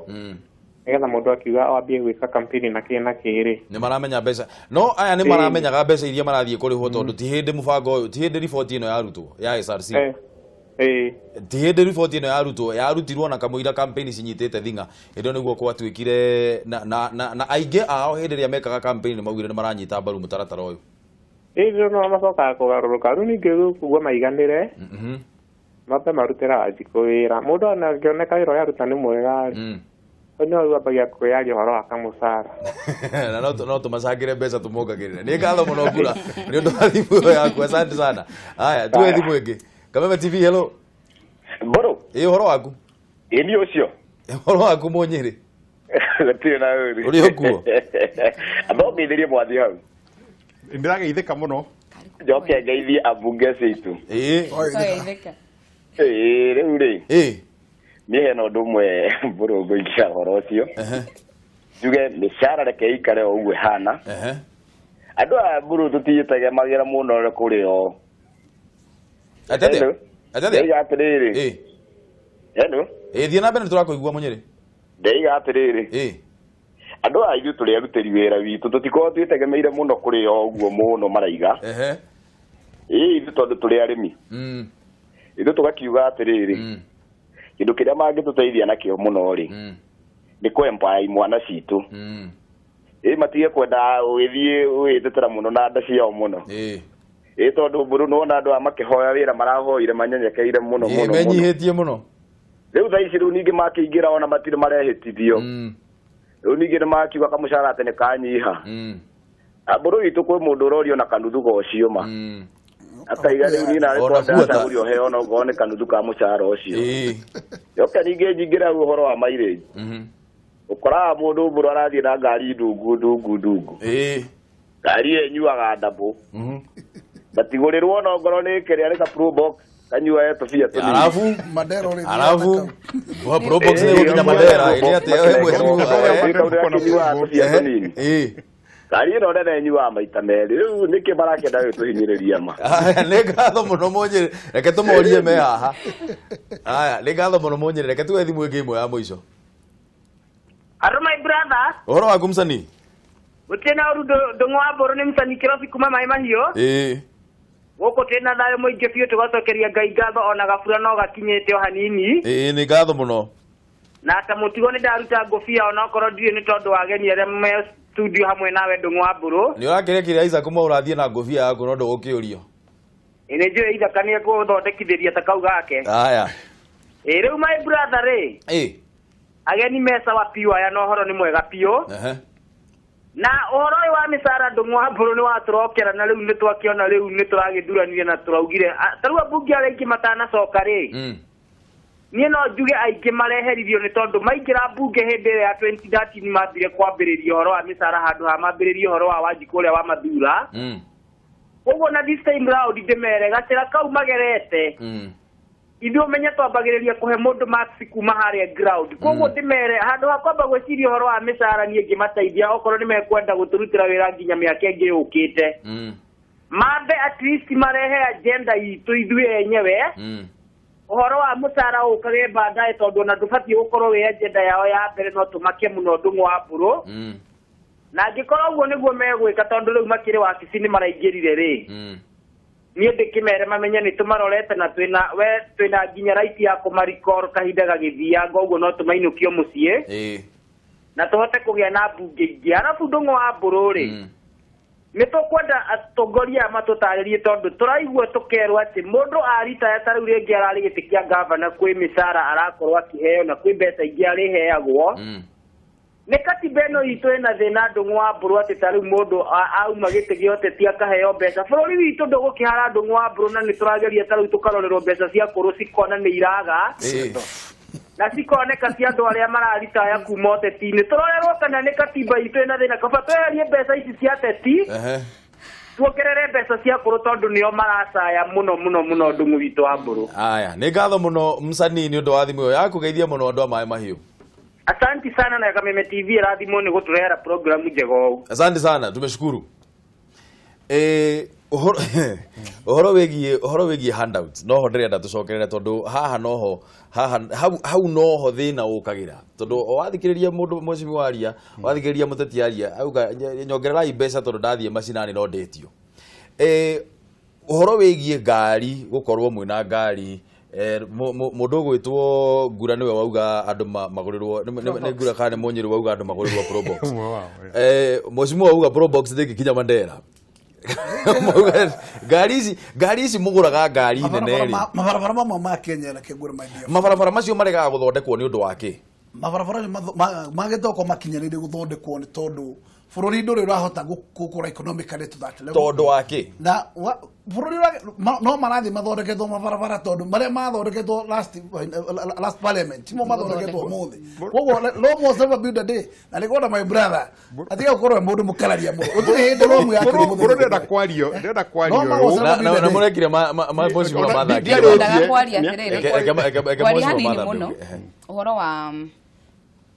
Nĩgetha mũndũ akiuga ambie gwĩka campaign na kĩ na kĩ rĩ. Nĩ maramenya mbeca. No aya nĩ maramenyaga mbeca iria marathiĩ kũrĩhwo tondũ ti hĩndĩ mũbango ũyũ, ti hĩndĩ riboti ĩno yarutwo ya SRC. Ti hĩndĩ riboti ĩno yarutwo, yarutirwo na kamũira campaign cinyitĩte thing'a. Hĩndĩ ĩyo nĩguo gwatuĩkire na aingĩ ao hĩndĩ ĩrĩa mekaga campaign nĩ maugire nĩ maranyita mbaru mũtaratara ũyũ. Ĩĩ, no macokaga kũgarũrũka. Rĩu ningĩ kuga maiganĩre. Mambe marutĩra Wanjikũ wĩra. Mũndũ ona angĩoneka wĩra ũrĩa aruta nĩ mwega rĩ. No rĩu ambagia kwĩyaria ũhoro wa kamũcara. Na no tũmacangĩre mbeca tũmongagĩrĩre. Nĩ ngatho mũno Ngura nĩ ũndũ wa thimũ ĩyo yaku. Asante sana. Haya, tuoe thimũ ĩngĩ. Kameme TV, hello. Mbũrũ. Ĩĩ, ũhoro waku? Ĩĩ, niĩ ũcio. Ũhoro waku Mũnyĩrĩ? Gũtirĩ na ũru. Ũrĩ o kuo? Amba ũngeithĩrie mwathi hau. Ndĩrageithĩka mũno. Njoke ngeithie ambunge acio aitũ. Ĩĩ. Twageithĩka. Ĩĩ, rĩu rĩ. Ĩĩ. Niĩ hena ũndũ ũmwe Mbũrũ ngũingĩra ũhoro ũcio. Njuge mĩcara reke ĩikare o ũguo ĩhana. Andũ aya Mbũrũ tũtiĩtegemagĩra mũno kũrĩ o. Atĩatĩa? Atĩatĩa? Ndeiga atĩrĩrĩ. Ĩĩ. Hello. Ĩĩ, thiĩ na mbere nĩtũrakũigua Mũnyĩrĩ. Ndeiga atĩrĩrĩ. Ĩĩ. Andũ aya ithuĩ tũrĩ arutĩri wĩra witũ tũtikoragwo twĩtegemeire mũno kũrĩ o ũguo mũno maraiga. Ĩĩ, ithuĩ tondũ tũrĩ arĩmi. Ithuĩ tũgakiuga atĩrĩrĩ. Kĩndũ kĩrĩa mangĩtũteithia nakĩo mũno rĩ, nĩ kũ-empower imwana citũ. Ĩĩ, matige kwenda ũgĩthiĩ ũgĩtetera mũno na nda ciao mũno. Ĩĩ, tondũ Mbũrũ nĩwona andũ aya makĩhoya wĩra marahoire manyenyekeire mũno mũno mũno. Menyihĩtie mũno. Rĩu thaa ici rĩu ningĩ makĩingĩra ona matirĩ marehĩtithio. Rĩu ningĩ nĩ makiuga kamũcara atĩ nĩ kanyiha. Mbũrũ itũ kwĩ mũndũ ũrorio na kanuthu ga ũcio ma. Akaiga rĩu niĩ narĩ Ona kwa buata. ndacagũrio heo no ngorwo nĩ kanuthu ka mũcara ũcio. Yoke ningĩ njingĩre hau ũhoro wa mileage. Ũkoraga mũndũ mbũrũ arathiĩ na ngari ndungu ndungu ndungu. Ngari ĩyo ĩnyuaga ndabũ. Gatigũrĩrwo ona ongorwo nĩ kĩrĩa nĩ ka Probox kanyuae tũbia tũnini. Arabu Mandera ũrĩ arabu wa Probox nĩ gũkinya Mandera ĩrĩa atĩ we mheshimiwa Tũbia tũnini. Ngari ĩno nene ĩnyuaga maita merĩ rĩu nĩkĩ marakĩenda gũtũhinyĩrĩria ma. Aya, nĩ ngatho mũno Mũnyĩrĩ, reke tũmorie me haha. Aya, nĩ ngatho mũno Mũnyĩrĩ, reke tuoe thimũ ĩngĩ ĩmwe ya mũico. Hello my brother. Ũhoro waku msanii? Gũtirĩ na ũru ndũng'ũ wa mbũrũ nĩ msanii kĩrobi kuma maĩ mahiũ. Ĩĩ. Gũkũ twĩ na thayũ mũingĩ biũ tũgacokeria Ngai ngatho ona gabura no gakinyĩte o hanini. Ĩĩ, nĩ ngatho mũno. Na ta mũtugo nĩ ndaruta ngũbia ona okorwo ndirĩ nĩ tondũ wa ageni arĩa me studio hamwe nawe ndũng'ũ wa mbũrũ. Nĩ ũrakĩrĩa kĩrĩa Isaac Mwau ũrathiĩ na ngũbia yaku no ndũgũkĩũrio. Ĩ nĩ njũĩ ithaka nĩ ekũthondekithĩria ta kau gake. Aya. Ĩ rĩu my brother rĩ. Ĩ. Ageni me sawa biũ aya na ũhoro nĩ mwega biũ. Na ũhoro ũyũ wa mĩcara ndũng'ũ wa mbũrũ nĩ watũrokera na rĩu nĩ twakĩona rĩu nĩ tũragĩthuranire na tũraugire ta rĩu ambunge arĩa aingĩ matanacoka rĩ, niĩ no njuge aingĩ mareheririo nĩ tondũ maingĩra mbunge hĩndĩ ĩyo ya 2013 mambire kwambĩrĩria ũhoro wa mĩcara handũ ha mambĩrĩrie ũhoro wa Wanjikũ ũrĩa wa mathura. Koguo na this time round ndĩmere gacĩra kau magerete ithuĩ ũmenye twambagĩrĩria kũhe mũndũ marks kuma harĩa ground. Koguo ndĩmere handũ ha kwamba gwĩciria ũhoro wa mĩcara niĩ ngĩmateithia okorwo nĩ mekwenda gũtũrutĩra wĩra nginya mĩaka ĩngĩ yũkĩte. Mambe at least marehe agenda itũ ithuĩ enyewe. Ũhoro wa mũcara ũkage baadaye tondũ ona ndũbatiĩ gũkorwo wĩ agenda yao ya mbere no tũmakie mũno ndũng'ũ wa mbũrũ. Na angĩkorwo ũguo nĩguo megwĩka tondũ rĩu makĩrĩ wabici nĩ maraingĩrire rĩ. Niĩ ndĩkĩmere mamenye nĩ tũmarorete na twĩna we twĩna nginya right ya kũmarikoro kahinda gagĩthianga ũguo no tũmainũkio mũciĩ. Na tũhote kũgĩa na mbunge ingĩ. Arabu ndũng'ũ wa mbũrũ rĩ. Nĩ tũkwenda atongoria aya matũtarĩrie tondũ tũraigua tũkerwo atĩ mũndũ aritaya ta rĩu rĩngĩ ararĩ gĩtĩ kĩa gavana kwĩ mĩcara arakorwo akĩheo na kwĩ mbeca ingĩ arĩheagwo. Nĩ katiba ĩno itũ ĩna thĩna ndũng'ũ wa mbũrũ atĩ ta rĩu mũndũ auma gĩtĩ gĩa ũteti akaheo mbeca. Bũrũri witũ ndũgũkĩhara ndũng'ũ wa mbũrũ na nĩ tũrageria ta rĩu tũkarorerwo mbeca cia kũrũ cikona nĩ iraga. Na cikoneka cia andũ arĩa mararitaya kuma ũteti-inĩ. Tũrorerwo kana nĩ katiba itũ ĩna thĩna kaba tweherie mbeca ici cia ateti. Tuongerere mbeca cia kũrũ tondũ nĩo maracaya mũno mũno mũno ndũng'ũ witũ wa mbũrũ. Aya, nĩ ngatho mũno msanii nĩ ũndũ wa thimũ ĩyo yaku geithia mũno andũ a maĩ mahiũ. Asante sana na Kameme TV ĩrathimwo nĩ gũtũrehera programu njega ũũ. Asante sana, tumeshukuru. Ũhoro wĩgiĩ ũhoro wĩgiĩ handouts noho ndĩrenda tũcokerere tondũ haha noho haha hau noho thĩna ũkagĩra tondũ wathikĩrĩria mũndũ mheshimiwa aria wathikĩrĩria mũteti aria auga nyongererai mbeca tondũ ndathiĩ macinani no ndĩtio. Ũhoro wĩgiĩ ngari gũkorwo mwĩna ngari mũndũ ũgwĩtwo Ngura nĩwe wauga andũ magũrĩrwo nĩ Ngura kana nĩ Mũnyĩrĩ wauga andũ magũrĩrwo Probox. Mheshimiwa wauga Probox ndĩngĩkinya Mandera. Ngari ici ngari ici mũgũraga ngari nene rĩ. Mabarabara mamwe ma Kenya na kĩngũre my dear. Mabarabara macio maregaga gũthondekwo nĩ ũndũ wa kĩ? Mabarabara nĩ magĩte gũkorwo makinyanĩire gũthondekwo nĩ tondũ bũrũri ndũrĩ ũrahota gũkũra economically to that level. Tondũ wa kĩ? Na bũrũri no marathiĩ mathondeketwo mabarabara tondũ marĩa mathondeketwo last parliament timo mathondeketwo ũmũthĩ. Koguo Rome was never built a day. Na nĩngwenda my brother atiga gũkorwo e mũndũ mũkararia mũno. Gũtirĩ hĩndĩ Rome yakĩrwo mũthenya. Bũrũ ndĩrenda kwario, ndĩrenda kwario Roma was ũũ. never built a Na day. mũrekire ma mheshimiwa Ona, Martha ndiarĩtie. akĩrwo. Ndendaga kwaria atĩrĩrĩ. Eke Kwaria mheshimiwa hanini Martha mũno. Mbiuki.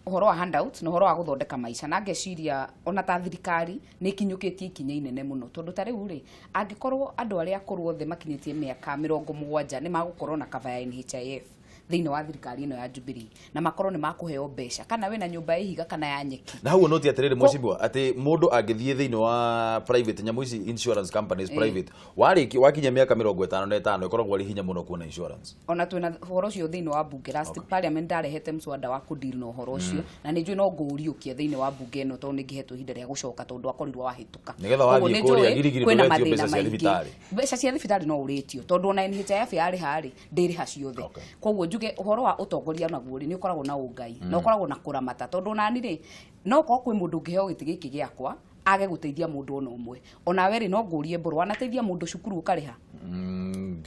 Ũhoro wa handout na ũhoro wa gũthondeka maica na ngeciria ona ta thirikari nĩ ikinyũkĩtie ikinya inene mũno tondũ ta rĩu rĩ angĩkorwo andũ arĩa akũrũ othe makinyĩtie mĩaka 70 nĩ magũkorwo na cover ya NHIF thĩinĩ wa thirikari ĩno ya Jubilee na makorwo nĩ makũheo mbeca kana wĩna nyũmba ya ihiga kana ya nyeki. Na hau noti atĩrĩrĩ mheshimiwa atĩ mũndũ angĩthiĩ thĩinĩ wa private nyamũ ici insurance companies private warĩki wakinya mĩaka 55 ĩkoragwo arĩ hinya mũno kuona insurance. Ona twĩna ũhoro ũcio thĩinĩ wa bunge last parliament ndarehete mswada wa kũdeal na ũhoro ũcio na nĩ njũĩ no ngũũriũkia thĩinĩ wa bunge ĩno tondũ nĩ ngĩhetwo ihinda rĩa gũcoka tondũ akorirwo wahĩtũka. Nĩgetha Koguo wathiĩ nĩ kũrĩa njũĩ girigiri kwĩna ndũretio mathĩna mbeca cia maingĩ. thibitarĩ. Mbeca cia thibitarĩ no ũrĩtio tondũ ona NHIF yarĩha rĩ ndĩrĩha ciothe. Koguo njuge Njuge ũhoro wa ũtongoria naguo rĩ, nĩ ũkoragwo na ũngai na ũkoragwo na kũramata, tondũ nani rĩ, no korwo kwĩ mũndũ ũngĩheo gĩtĩ gĩkĩ gĩakwa age gũteithia mũndũ ona ũmwe, onawe rĩ, no ngũrie, Mbũrũ, wanateithia mũndũ cukuru ũkarĩha?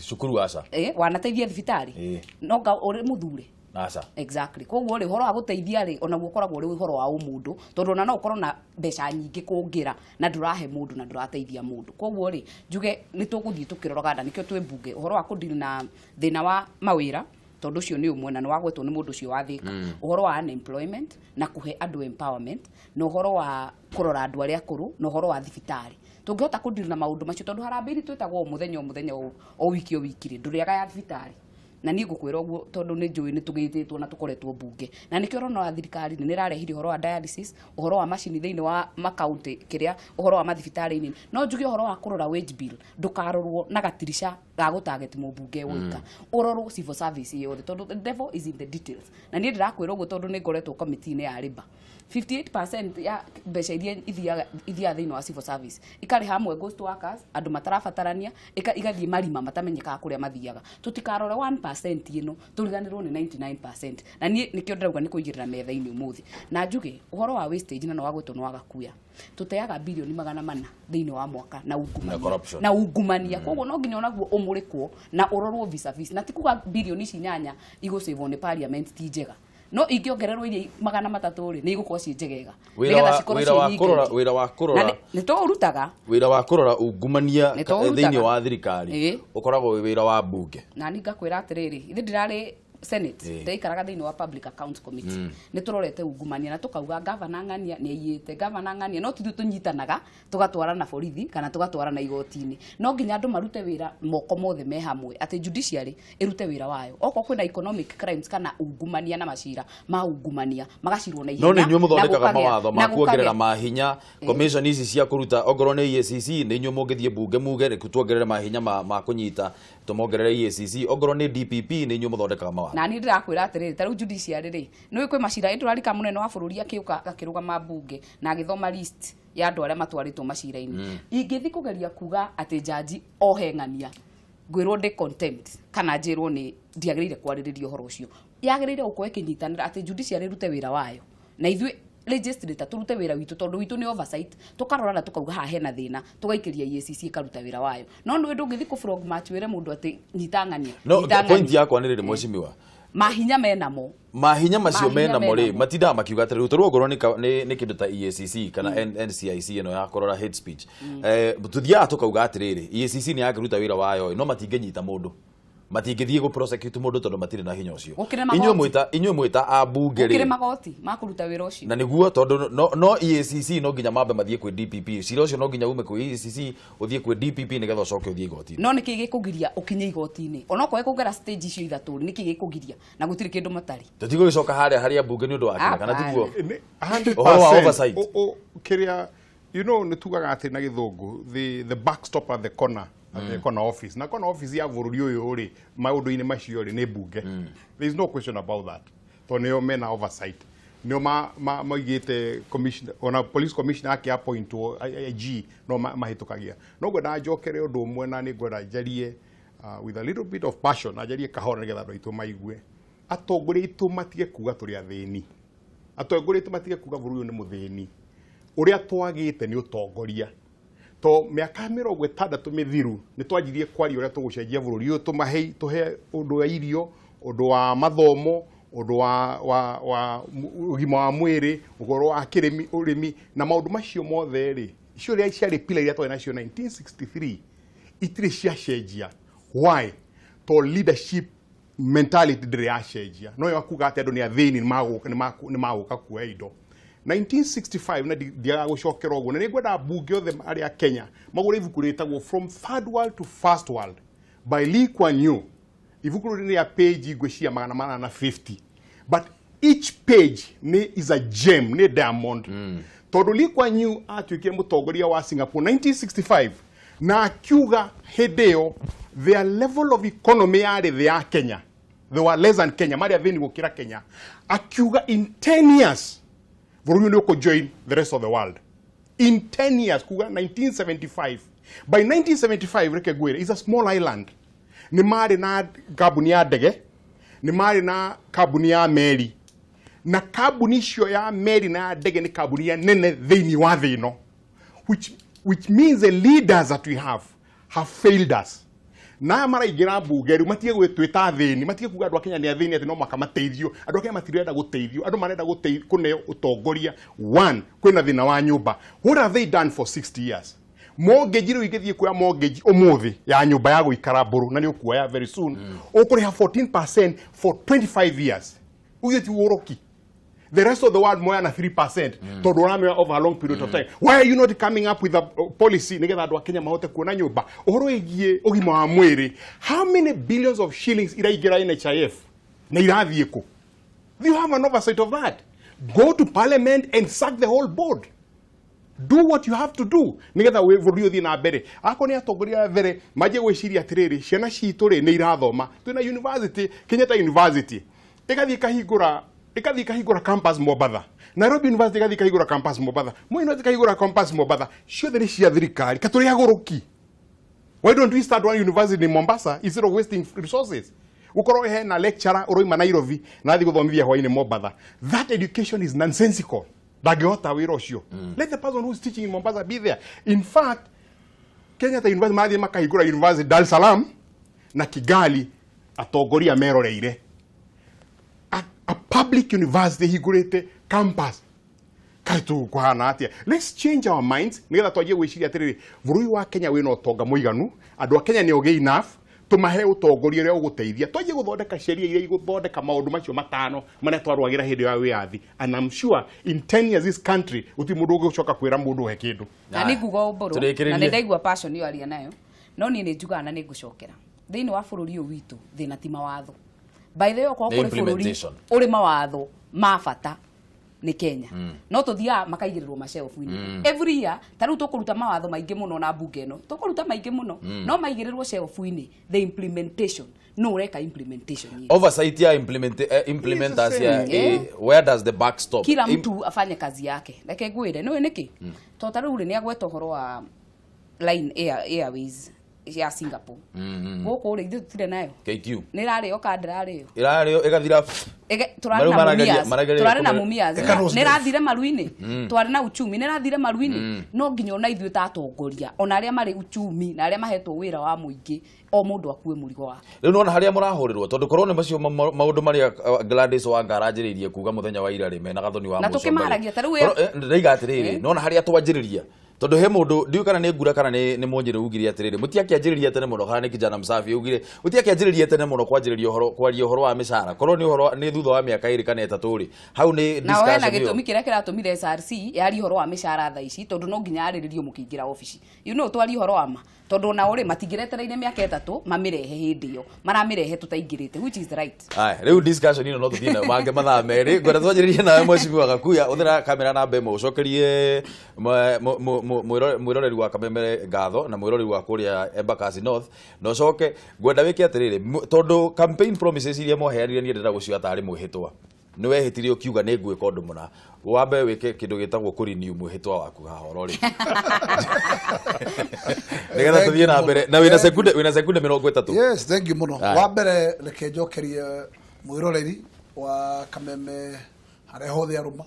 Cukuru aca. Wanateithia thibitarĩ? Ĩĩ. No nga ũrĩ mũthure? Aca. Exactly. Koguo rĩ, ũhoro wa gũteithia rĩ, onaguo ũkoragwo ũrĩ ũhoro wa ũmũndũ, tondũ ona no ũkorwo na mbeca nyingĩ kũngĩra na ndũrahe mũndũ na ndũrateithia mũndũ. Koguo rĩ, njuge nĩ tũgũthiĩ tũkĩroraga, na nĩkĩo twĩ mbunge, ũhoro wa kũdeal na thĩna wa mawĩra, tondũ ũcio nĩ ũmwe na nĩ wagwetwo nĩ mũndũ ũcio wa Thĩka, ũhoro wa unemployment na kũhe andũ empowerment, na ũhoro wa kũrora andũ arĩa akũrũ, na ũhoro wa thibitarĩ. Tũngĩhota kũdeal na maũndũ macio, tondũ harambee iria twĩtagwo o mũthenya o mũthenya, o wiki o wiki rĩ, ndũrĩaga ya thibitarĩ. Na niĩ ngũkwĩra ũguo tondũ nĩ njũĩ nĩ tũgĩtĩtwo na tũkoretwo mbunge, na nĩkĩo ũrona wa thirikari nĩ ĩrarehire ũhoro wa dialysis, ũhoro wa macini thĩinĩ wa makaunti, kĩrĩa ũhoro wa mathibitarĩ-inĩ. No njuge ũhoro wa kũrora wage bill ndũkarorwo na gatirisha ga gũtarget mũmbunge woika, ũrorwo civil service yothe, tondũ the devil is in the details. Na niĩ ndĩrakwĩra ũguo tondũ nĩ ngoretwo committee-inĩ ya labour. 58% ya mbeca iria ithiaga thĩinĩ wa civil service ikarĩha amwe ghost workers, andũ matarabatarania, igathiĩ marima matamenyekaga kũrĩa mathiaga. Tũtikarore 1% ĩno tũriganĩrwo nĩ 99%. Na niĩ nĩkĩo ndĩrauga nĩ kũigĩrĩra metha-inĩ ũmũthĩ. Na njuge ũhoro wa wastage, na no wagwetwo nĩ wagakuya, tũteaga birioni 400 thĩinĩ wa mwaka na ungumania. Na corruption. Na ungumania. Koguo no nginya onaguo ũmũrĩkwo na ũrorwo vis-a-vis, na ti kuga birioni ici 8 igũcĩvwo nĩ parliament ti njega, no ingĩongererwo iria 300 rĩ, nĩ igũkorwo ciĩ njegega. Wĩra Nĩgetha cikorwo wĩra ciĩ wa nyingĩ. kũrora, wĩra wa Na kũrora nĩ tũũrutaga. Wĩra wa kũrora ungumania Nĩ tũũrutaga. thĩinĩ wa thirikari ũkoragwo wĩ wĩra wa mbunge. Na ni ngakwĩra atĩrĩrĩ, ithe ndirarĩ Senate, ndĩraikaraga thĩinĩ wa Public Accounts Committee. Nĩ tũrorete ungumania na tũkauga gavana ng'ania nĩ aiyĩte, gavana ng'ania, no tithuĩ tũnyitanaga tũgatwara na borithi kana tũgatwara na igoti-inĩ. No nginya andũ marute wĩra moko mothe me hamwe, atĩ judiciary ĩrute wĩra wayo. Okorwo kwĩna economic crimes kana ungumania na macira ma ungumania, magacirwo na No ihenya. nĩ inyuĩ mũthondekaga mawatho ma na kuongerera mahinya commission ici cia kũruta, ongorwo nĩ EACC, nĩ inyuĩ mũngĩthiĩ mbunge muge reke tuongerere mahinya ma kũnyita, tũmongerere EACC. Ongorwo nĩ DPP, nĩ inyuĩ mũthondekaga mawatho. Na niĩ ndĩrakwĩra atĩrĩrĩ, ta rĩu judiciary rĩ, nĩ kwĩ macira ĩndĩ ũrarika mũnene wa bũrũri akĩũka akĩrũgama mbunge na agĩthoma list ya andũ arĩa matwarĩtwo macira-inĩ. Ingĩthiĩ kũgeria kuga atĩ jaji ohe ng'ania, ngwĩrwo ndĩ contempt kana njĩrwo nĩ ndiagĩrĩire kwarĩrĩria ũhoro ũcio. Yagĩrĩire gũkorwo ĩkĩnyitanĩra, atĩ judiciary ĩrute wĩra wayo na ithuĩ legislator tũrute wĩra witũ, tondũ witũ nĩ oversight. Tũkarora na tũkauga haha hena thĩna, tũgaikĩria EACC ĩkaruta wĩra wayo. No nĩwe ndũngĩthiĩ kũ frog match wĩre mũndũ atĩ nyita ng'ania, No nyita point ng'ania. yakwa nĩ rĩrĩ, mheshimiwa. Mahinya menamo. Mahinya macio Mahinya menamo rĩ, menamo. matindaga makiuga atĩrĩ, rĩu ongorwo nĩ kĩndũ ta EACC kana NCIC ĩno ya kũrora hate speech, tũthiaga tũkauga atĩrĩrĩ, EACC nĩ yakĩruta wĩra wayo, no matingĩnyita mũndũ, matingĩthiĩ gũ prosecute mũndũ tondũ matirĩ na hinya ũcio. Gũkĩrĩ Inyuĩ magoti. Inyuĩ mwĩta ambunge gũkĩrĩ rĩ, magoti ma kũruta wĩra ũcio. Na nĩguo tondũ no EACC no nginya mambe mathiĩ kwĩ DPP, cira ũcio no nginya ume kwĩ EACC ũthiĩ kwĩ DPP nĩgetha ũcoke ũthiĩ igoti-inĩ. No nĩkĩ gĩkũgiria ũkinye igoti-inĩ onokorwo ĩkũgera stage icio ithatũ? Nĩkĩ gĩkũgiria na gũtirĩ kĩndũ matarĩ? Tũtigũgĩcoka harĩa harĩa mbunge nĩ ũndũ wa kĩrĩa kana tiguo? 100%. Ũhoro wa oversight. Kĩrĩa nĩ tugaga atĩ na gĩthũngũ the buck stop at the corner, at the corner office, na corner office ya bũrũri ũyũ rĩ, maũndũ-inĩ macio rĩ, nĩ mbunge. There is no question about that, tondũ nĩo mena oversight, nĩo maigĩte commissioner, ona police commissioner akĩ appointwo IG no mahĩtũkagia. No ngwenda njokere ũndũ ũmwe, na nĩ ngwenda njarie with a little bit of passion, na njarie kahora nĩgetha andũ aitũ maigue. Atongoria aitũ matige kuga tũrĩ athĩni, atongoria aitũ matige kuga bũrũri ũyũ nĩ mũthĩni. Ũrĩa twagĩte nĩ ũtongoria, to mĩaka 60 mĩthiru nĩ twanjirie kwaria ũrĩa tũgũcenjia bũrũri ũyũ, tũmahe tũhe ũndũ wa irio, ũndũ wa mathomo, ũndũ wa ũgima wa mwĩrĩ, ũhoro wa kĩrĩmi, ũrĩmi na maũndũ macio mothe rĩ, icio rĩa ciarĩ pillar iria twarĩ nacio 1963, itirĩ ciacenjia. Why? To leadership mentality ndĩrĩ yacenjia. No yo kuga atĩ andũ nĩ athĩni, nĩ magũka kuoya indo 1965, na ndiagaga gũcokera ũguo. Na nĩ ngwenda mbunge othe arĩa Kenya magũre ibuku rĩtagwo From Third World to First World by Lee Kuan Yew. Ibuku rĩrĩ nĩ rĩa page ngwĩciria 850, but each page nĩ is a gem, nĩ diamond, tondũ Lee Kuan Yew atuĩkire mũtongoria wa Singapore 1965, na akiuga hĩndĩ ĩyo their level of economy yarĩ thĩ ya Kenya. They were less than Kenya, marĩ athĩni gũkĩra Kenya. Akiuga in 10 years bũrũri ũyũ nĩ ũkũ join the rest of the world in 10 years, kuga 1975. By 1975, reke ngwĩre, is a small island, nĩ marĩ na kambuni ya ndege, Nĩ marĩ na kambuni ya meri, na kambuni icio ya meri na ya ndege nĩ kambuni ya nene thĩinĩ wa thĩ ĩno, which means the leaders that we have failed us. Na aya maraingĩra mbunge rĩu matige gwĩtwĩta athĩni, matige kuga andũ a Kenya nĩ athĩni, atĩ no mũhaka mateithio. Andũ a Kenya matirenda gũteithio, andũ marenda kũneo ũtongoria. One, kwĩna thĩna wa nyũmba. What have they done for 60 years? Mortgage rĩu ingĩthiĩ kuoya mortgage ũmũthĩ ya nyũmba ya gũikara, mbũrũ, na nĩ ũkuoya very soon, ũkũrĩha 14% for 25 years. Ũguo ti ũroki. The rest of the world moya na 3%, tondũ ũramĩoya over a long period of time. Why are you not coming up with a policy nĩgetha andũ a Kenya mahote kuona nyũmba? Ũhoro wĩgiĩ ũgima wa mwĩrĩ, how many billions of shillings iraingĩra NHIF na irathiĩ kũ? Do you have an oversight of that? Go to parliament and sack the whole board. Do what you have to do nigetha bũrũri ũthiĩ na mbere. Akorwo nĩ atongoria a mbere manjie gwĩciria atĩrĩrĩ, ciana citũ rĩ, nĩ irathoma. Twĩna university, Kenyatta University ĩgathiĩ ĩkahingũra campus Mombatha, Nairobi University ĩgathiĩ ĩkahingũra campus Mombatha, Moi University ĩkahingũra campus Mombatha. Ciothe nĩ cia thirikari. Katũrĩ agũrũki. Why don't we start one university in Mombasa instead of wasting resources? Gukorwo hena lecturer ũroima Nairobi na athiĩ gũthomithia hwainĩ Mombatha. That education is nonsensical. Ndangĩhota wĩra ũcio. Let the person who is teaching in Mombasa be there. In fact, Kenyatta University marathiĩ makahingũra university Dar es Salaam na Kigali, atongoria meroreire. A public university hingũrĩte campus, kaĩ tũkũhana atĩa? Let's change our minds nĩgetha twanjie gwĩciria atĩrĩrĩ, bũrũri wa Kenya wĩna ũtonga mũiganu, andũ a Kenya nĩ ogĩ enough, tũmahe ũtongoria ũrĩa ũgũteithia, twanjie gũthondeka sheria iria igũthondeka maũndũ macio matano marĩa twarwagĩra hĩndĩ ya wĩyathi. And I'm sure in 10 years this country gũtirĩ mũndũ ũgũcoka kwĩra mũndũ ũhe kĩndũ. Na nĩ nguga ũmbũrũ. Tũrĩkĩrĩrie. Na nĩ ndaigua passion ĩyo aria nayo, no niĩ nĩ njugaga na nĩ ngũcokera thĩinĩ wa bũrũri ũyũ witũ, thĩna ti mawatho. By the way, okorwo Nĩ kũrĩ bũrũri implementation. ũrĩ mawatho ma bata nĩ Kenya. No tũthiaga makaigĩrĩrwo mashelf-inĩ every year. Ta rĩu tũkũruta mawatho maingĩ mũno na mbunge ĩno tũkũruta maingĩ mũno, no maigĩrĩrwo shelf-inĩ. The implementation, no ũreka implementation ĩyo. Oversight ya implementers ya same. Where does the buck stop? Kila mtu afanye kazi yake. Reke ngwĩre nĩũĩ nĩkĩ, to ta rĩu rĩ, nĩ agweta ũhoro wa line airways ya Singapore. Gũkũ rĩ, ithuĩ tũtirĩ nayo. KQ. Nĩ ĩrarĩo ka ndĩrarĩo? Ĩrarĩo ĩgathira. Tũrarĩ Marĩu na Mumias, marageria tũrarĩ na Mumias. Ĩka Nĩ ĩrathire maru-inĩ. Twarĩ na uchumi, nĩ ĩrathire maru-inĩ. No nginya ona ithuĩ ta atongoria, ona arĩa marĩ uchumi na arĩa mahetwo wĩra wa mũingĩ, o mũndũ akue mũrigo wake. Rĩu nona harĩa mũrahũrĩrwo, tondũ korwo nĩ macio maũndũ marĩa Gladys Wanga aranjĩrĩirie kuga mũthenya wa ira rĩ, mena Gathoni wa Na Mũcomba rĩ. tũkĩmaragia, ta rĩu Ndĩraiga atĩrĩrĩ, nona harĩa twanjĩrĩria, tondũ he mũndũ ndiũĩ kana nĩ ngura kana nĩ mũnyĩrĩ ugire atĩrĩrĩ, mũtiakĩanjĩrĩria tene mũno, kana nĩ kijana msafi ugire mũtiakĩanjĩrĩria tene mũno kwanjĩrĩria ũhoro, kwaria ũhoro wa mĩcara. Korwo nĩ ũhoro nĩ thutha wa mĩaka 2 kana 3 rĩ, hau nĩ Na hena discussion ĩyo. Gĩtũmi kĩrĩa kĩratũmire SRC yarie ũhoro wa mĩcara thaa ici, tondũ no nginya yarĩrĩrio mũkĩingĩra obici, twarie ũhoro wa ma, tondũ ona ũrĩ matingĩretereire mĩaka 3 mamĩrehe hĩndĩ ĩyo maramĩrehe tũtaingĩrĩte, which is right. Aya, rĩu discussion ĩno no tũthiĩ nayo mangĩ mathaa 2. Ngwenda twanjĩrĩrie nawe, mheshimiwa Gakuya. Ũthĩra kamera namba 1, ũcokerie mwĩroreri wa Kameme ngatho na mwĩroreri wa kũrĩa Embakasi North, na ũcoke ngwenda wĩke atĩrĩrĩ, tondũ campaign promises iria mwaheanire, niĩ ndĩrenda gũcioya tarĩ mwĩhĩtwa. Nĩ wehĩtire ũkiuga nĩ ngwĩka ũndũ mũna. Wambe wĩke kĩndũ gĩtagwo kũrenew mwĩhĩtwa waku haha oro rĩ, nĩgetha tũthiĩ na mbere na wĩna sekunde 30. Yes, thank you muno. Aye. Wa mbere, reke njokerie mwĩroreri wa Kameme harĩa hothe arũma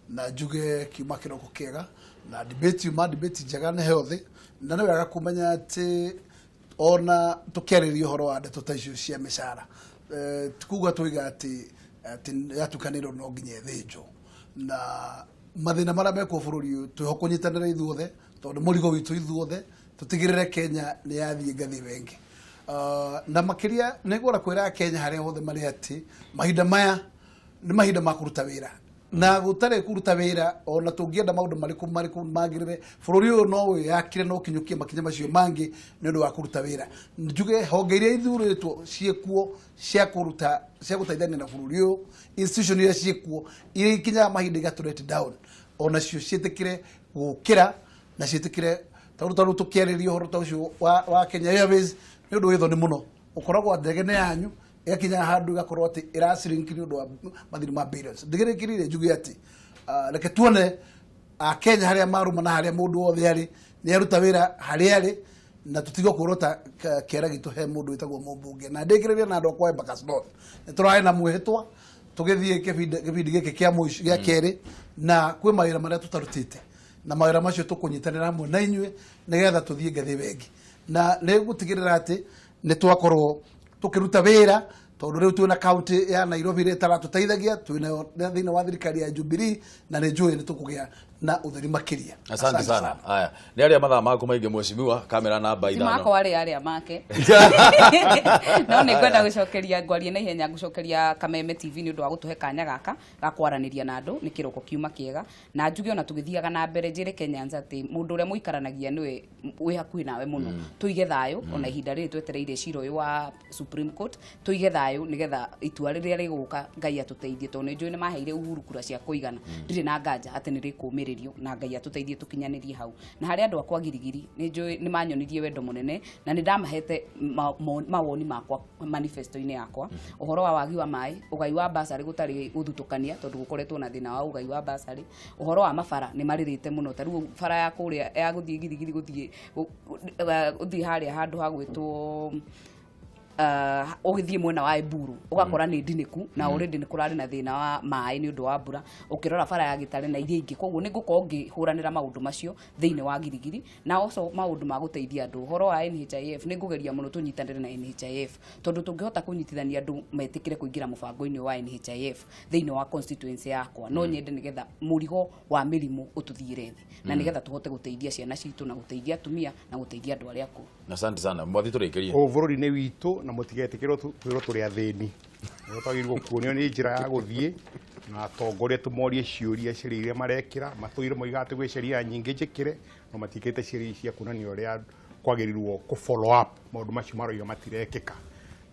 na njuge kiuma kĩroko kĩega na debate yuma debate njega nĩ healthy, na nĩ wega kũmenya atĩ ona tũkĩarĩria ũhoro wa ndeto ta icio cia mĩcara, ti kuga tũiga atĩ yatukanĩrwo no nginya ĩthĩnjwo, na mathĩna marĩa mekuo bũrũri ũyũ twĩho kũnyitanĩra ithuothe, tondũ mũrigo witũ ithuothe tũtigĩrĩre Kenya nĩ yathiĩ ngathĩ ĩyo ĩngĩ. Na makĩria nĩ ngwenda kwĩra Kenya harĩa hothe marĩ atĩ mahinda maya nĩ mahinda ma kũruta wĩra, na gũtarĩ kũruta wĩra, ona tũngĩenda maũndũ marĩkũ marĩkũ magĩrĩre, bũrũri ũyũ no wĩyakire no ũkinyũkie makinya macio mangĩ nĩ ũndũ wa kũruta wĩra. Njuge honge iria ithurĩtwo ciĩkuo cia kũruta, cia gũteithania na bũrũri ũyũ, institution iria ciĩkuo, iria ikinyaga mahinda igatũ let down, onacio ciĩtĩkĩre gũkĩra na ciĩtĩkĩre, tondũ tarĩu tũkĩarĩria ũhoro ta ũcio wa Kenya Airways, nĩ ũndũ wĩ thoni mũno ũkoragwo ndege nĩ yanyu, ĩgakinya handũ ĩgakorwo atĩ ĩracirink nĩ ũndũ wa mathirĩ ma billions. Ndigĩrĩkĩrire njuge atĩ reke tuone Akenya harĩa marũma na harĩa mũndũ wothe arĩ nĩ aruta wĩra harĩa arĩ. Na tũtige kuorota kĩara gitũ he mũndũ wĩtagwo mũmbunge. Na ndĩkĩrĩrie na andũ akwa Embakasi North, nĩ tũrarĩ na mwĩhĩtwa tũgĩthiĩ kĩbindi gĩkĩ kĩa mũico gĩa kerĩ, na kwĩ mawĩra marĩa tũtarutĩte, na mawĩra macio tũkũnyitanĩra hamwe na inyuĩ nĩgetha tũthiĩ ngathĩ ĩyo ĩngĩ, na nĩ gũtigĩrĩra atĩ nĩ twakorwo tũkĩruta wĩra, tondũ rĩu twĩna kaunti ya Nairobi ĩrĩa ĩtaratũteithagia, twĩnayo thĩinĩ wa thirikari ya Jubilee, na nĩ njũĩ nĩ tũkũgĩa na ũtheri makĩria. Asante sana. Haya, nĩ arĩa mathaa maku maingĩ, mheshimiwa, kamera namba ti 5. Makwa arĩa make, no nĩ ngwenda gũcokeria, ngwarie na ihenya, ngũcokeria Kameme TV nĩ ũndũ wa gũtũhe kanya gaka ga kwaranĩria na andũ. Nĩ kĩroko kiuma kĩega, na njuge ona tũgĩthiaga na mbere, njĩre Kenyans atĩ mũndũ ũrĩa mũikaranagia nĩwe wĩ hakuhĩ nawe mũno. Tũige thayũ ona ihinda rĩrĩ twetereire cira ũyũ wa Supreme Court. Tũige thayũ nĩgetha itua rĩrĩa rĩgũka, Ngai atũteithie, tondũ nĩ njũĩ nĩ maheire Uhuru kura cia kũigana. Ndirĩ na nganja atĩ nĩ rĩkũmĩrĩrio, na Ngai atũteithie tũkinyanĩrie hau. Na harĩ andũ akwa Girigiri, nĩ njũĩ nĩ manyonirie wendo mũnene, na nĩ ndamahete mawoni makwa manifesto-inĩ yakwa, ũhoro wa wagi wa maĩ, ũgai wa basarĩ gũtarĩ gũthutũkania, tondũ gũkoretwo na thĩna wa ũgai wa basarĩ, ũhoro wa mabara nĩ marĩrĩte mũno, ta rĩu bara ya kũrĩa ya gũthiĩ Girigiri, gũthiĩ harĩa handũ ha gwĩtwo ũgĩthiĩ mwena wa Eburu, ũgakora nĩ ndinĩku na already nĩ kũrarĩ na thĩna wa maĩ nĩ ũndũ wa mbura. Ũkĩrora bara ya Gĩtare na iria ingĩ. Koguo nĩ ngũkorwo ngĩhũranĩra maũndũ macio thĩinĩ wa Girigiri, na also maũndũ ma gũteithia andũ. Ũhoro wa NHIF, nĩ ngũgeria mũno tũnyitanĩre na NHIF, tondũ tũngĩhota kũnyitithania andũ metĩkĩre kũingĩra mũbango-inĩ wa NHIF thĩinĩ wa constituency yakwa, no nyende nĩgetha mũrigo wa mĩrimũ ũtũthiĩre thĩ, na nĩgetha tũhote gũteithia ciana citũ na gũteithia atumia na gũteithia andũ arĩa akũrũ. Asante sana, mwathi, tũrĩkĩrie. Ũyũ bũrũri-inĩ witũ, na mũtigetĩkĩrwo kwĩrwo tũrĩ athĩni. Nĩ twagĩrĩirwo kuonio nĩ njĩra ya gũthiĩ na atongoria, tũmorie ciũria ciĩria iria marekĩra. Matũire moigaga atĩ gwĩ sheria nyingĩ njĩkĩre, no matiĩkĩrĩte sheria cia kuonania ũrĩa kwagĩrĩirwo kũ follow up maũndũ macio maroiga matirekĩka.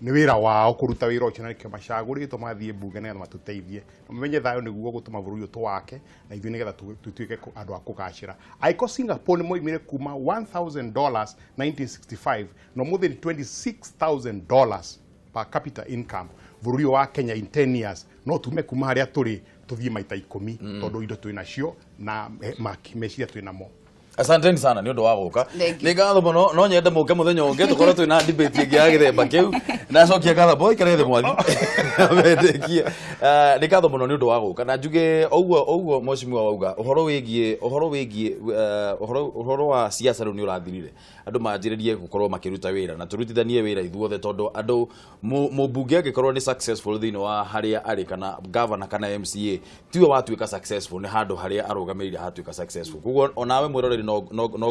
Nĩ wĩra wao kũruta wĩra ũcio, na nĩkĩo macagũrĩtwo mathiĩ mbunge nĩgetha matũteithie, na mamenye thayũ nĩguo gũtũma bũrũri ũyũ tũwake na ithuĩ nĩgetha tũtuĩke andũ a kũgacĩra. Angĩkorwo Singapore nĩ moimire kuma $1000 1965 na ũmũthĩ nĩ $26,000 per capita income, bũrũri ũyũ wa Kenya in 10 years no tume kuma harĩa tũrĩ tũthiĩ maita 10, tondũ indo twĩ nacio na meciria twĩ namo. Asanteni sana nĩ ũndũ wa gũka. Thank you. Nĩ ngatho mũno. No nyende mũke mũthenya ũngĩ tũkorwo twĩ na debate ĩngĩ ya gĩthemba kĩu. Ndacokia ngatho boy kare thĩ mwathi mendekie. Nĩ ngatho mũno nĩ ũndũ wa gũka, na njuge ũguo ũguo mheshimiwa wauga ũhoro wĩgiĩ ũhoro wa siasa rĩu nĩ ũrathirire. Andũ manjĩrĩrie gũkorwo makĩruta wĩra na tũrutithanie wĩra ithuothe, tondũ andũ mũmbunge angĩkorwo nĩ successful thĩinĩ wa harĩa arĩ, kana governor kana MCA, tiwe watuĩka successful, nĩ handũ harĩa arũgamĩrĩire hatuĩka successful. Koguo onawe mwĩroreri no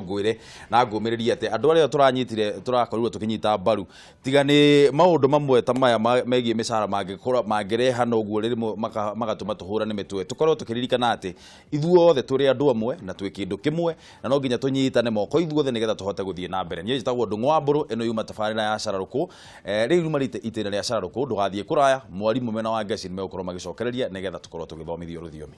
ngwĩre na ngũmĩrĩrie atĩ andũ arĩa tũranyitire, tũrakorirwo tũkĩnyita mbaru, tiga nĩ maũndũ mamwe ta maya megiĩ mĩcara mangĩkorwo mangĩreha noguo rĩmwe magatũma tũhũrane mĩtwe, tũkorwo tũkĩririkana atĩ ithuothe tũrĩ andũ amwe na twĩ kĩndũ kĩmwe, na no nginya tũnyitane moko ithuothe nĩgetha tũhote gũthiĩ na mbere. Niĩ njĩtagwo Ndũng'ũ wa Mbũrũ. Ĩno yuma tabarĩra ya Cararũkũ. Rĩu yumarĩte itĩna rĩa Cararũkũ. Ndũgathiĩ kũraya, mwarimũ mena wa Ngeci nĩ megũkorwo magĩcokereria nĩgetha tũkorwo tũgĩthomithio rũthiomi.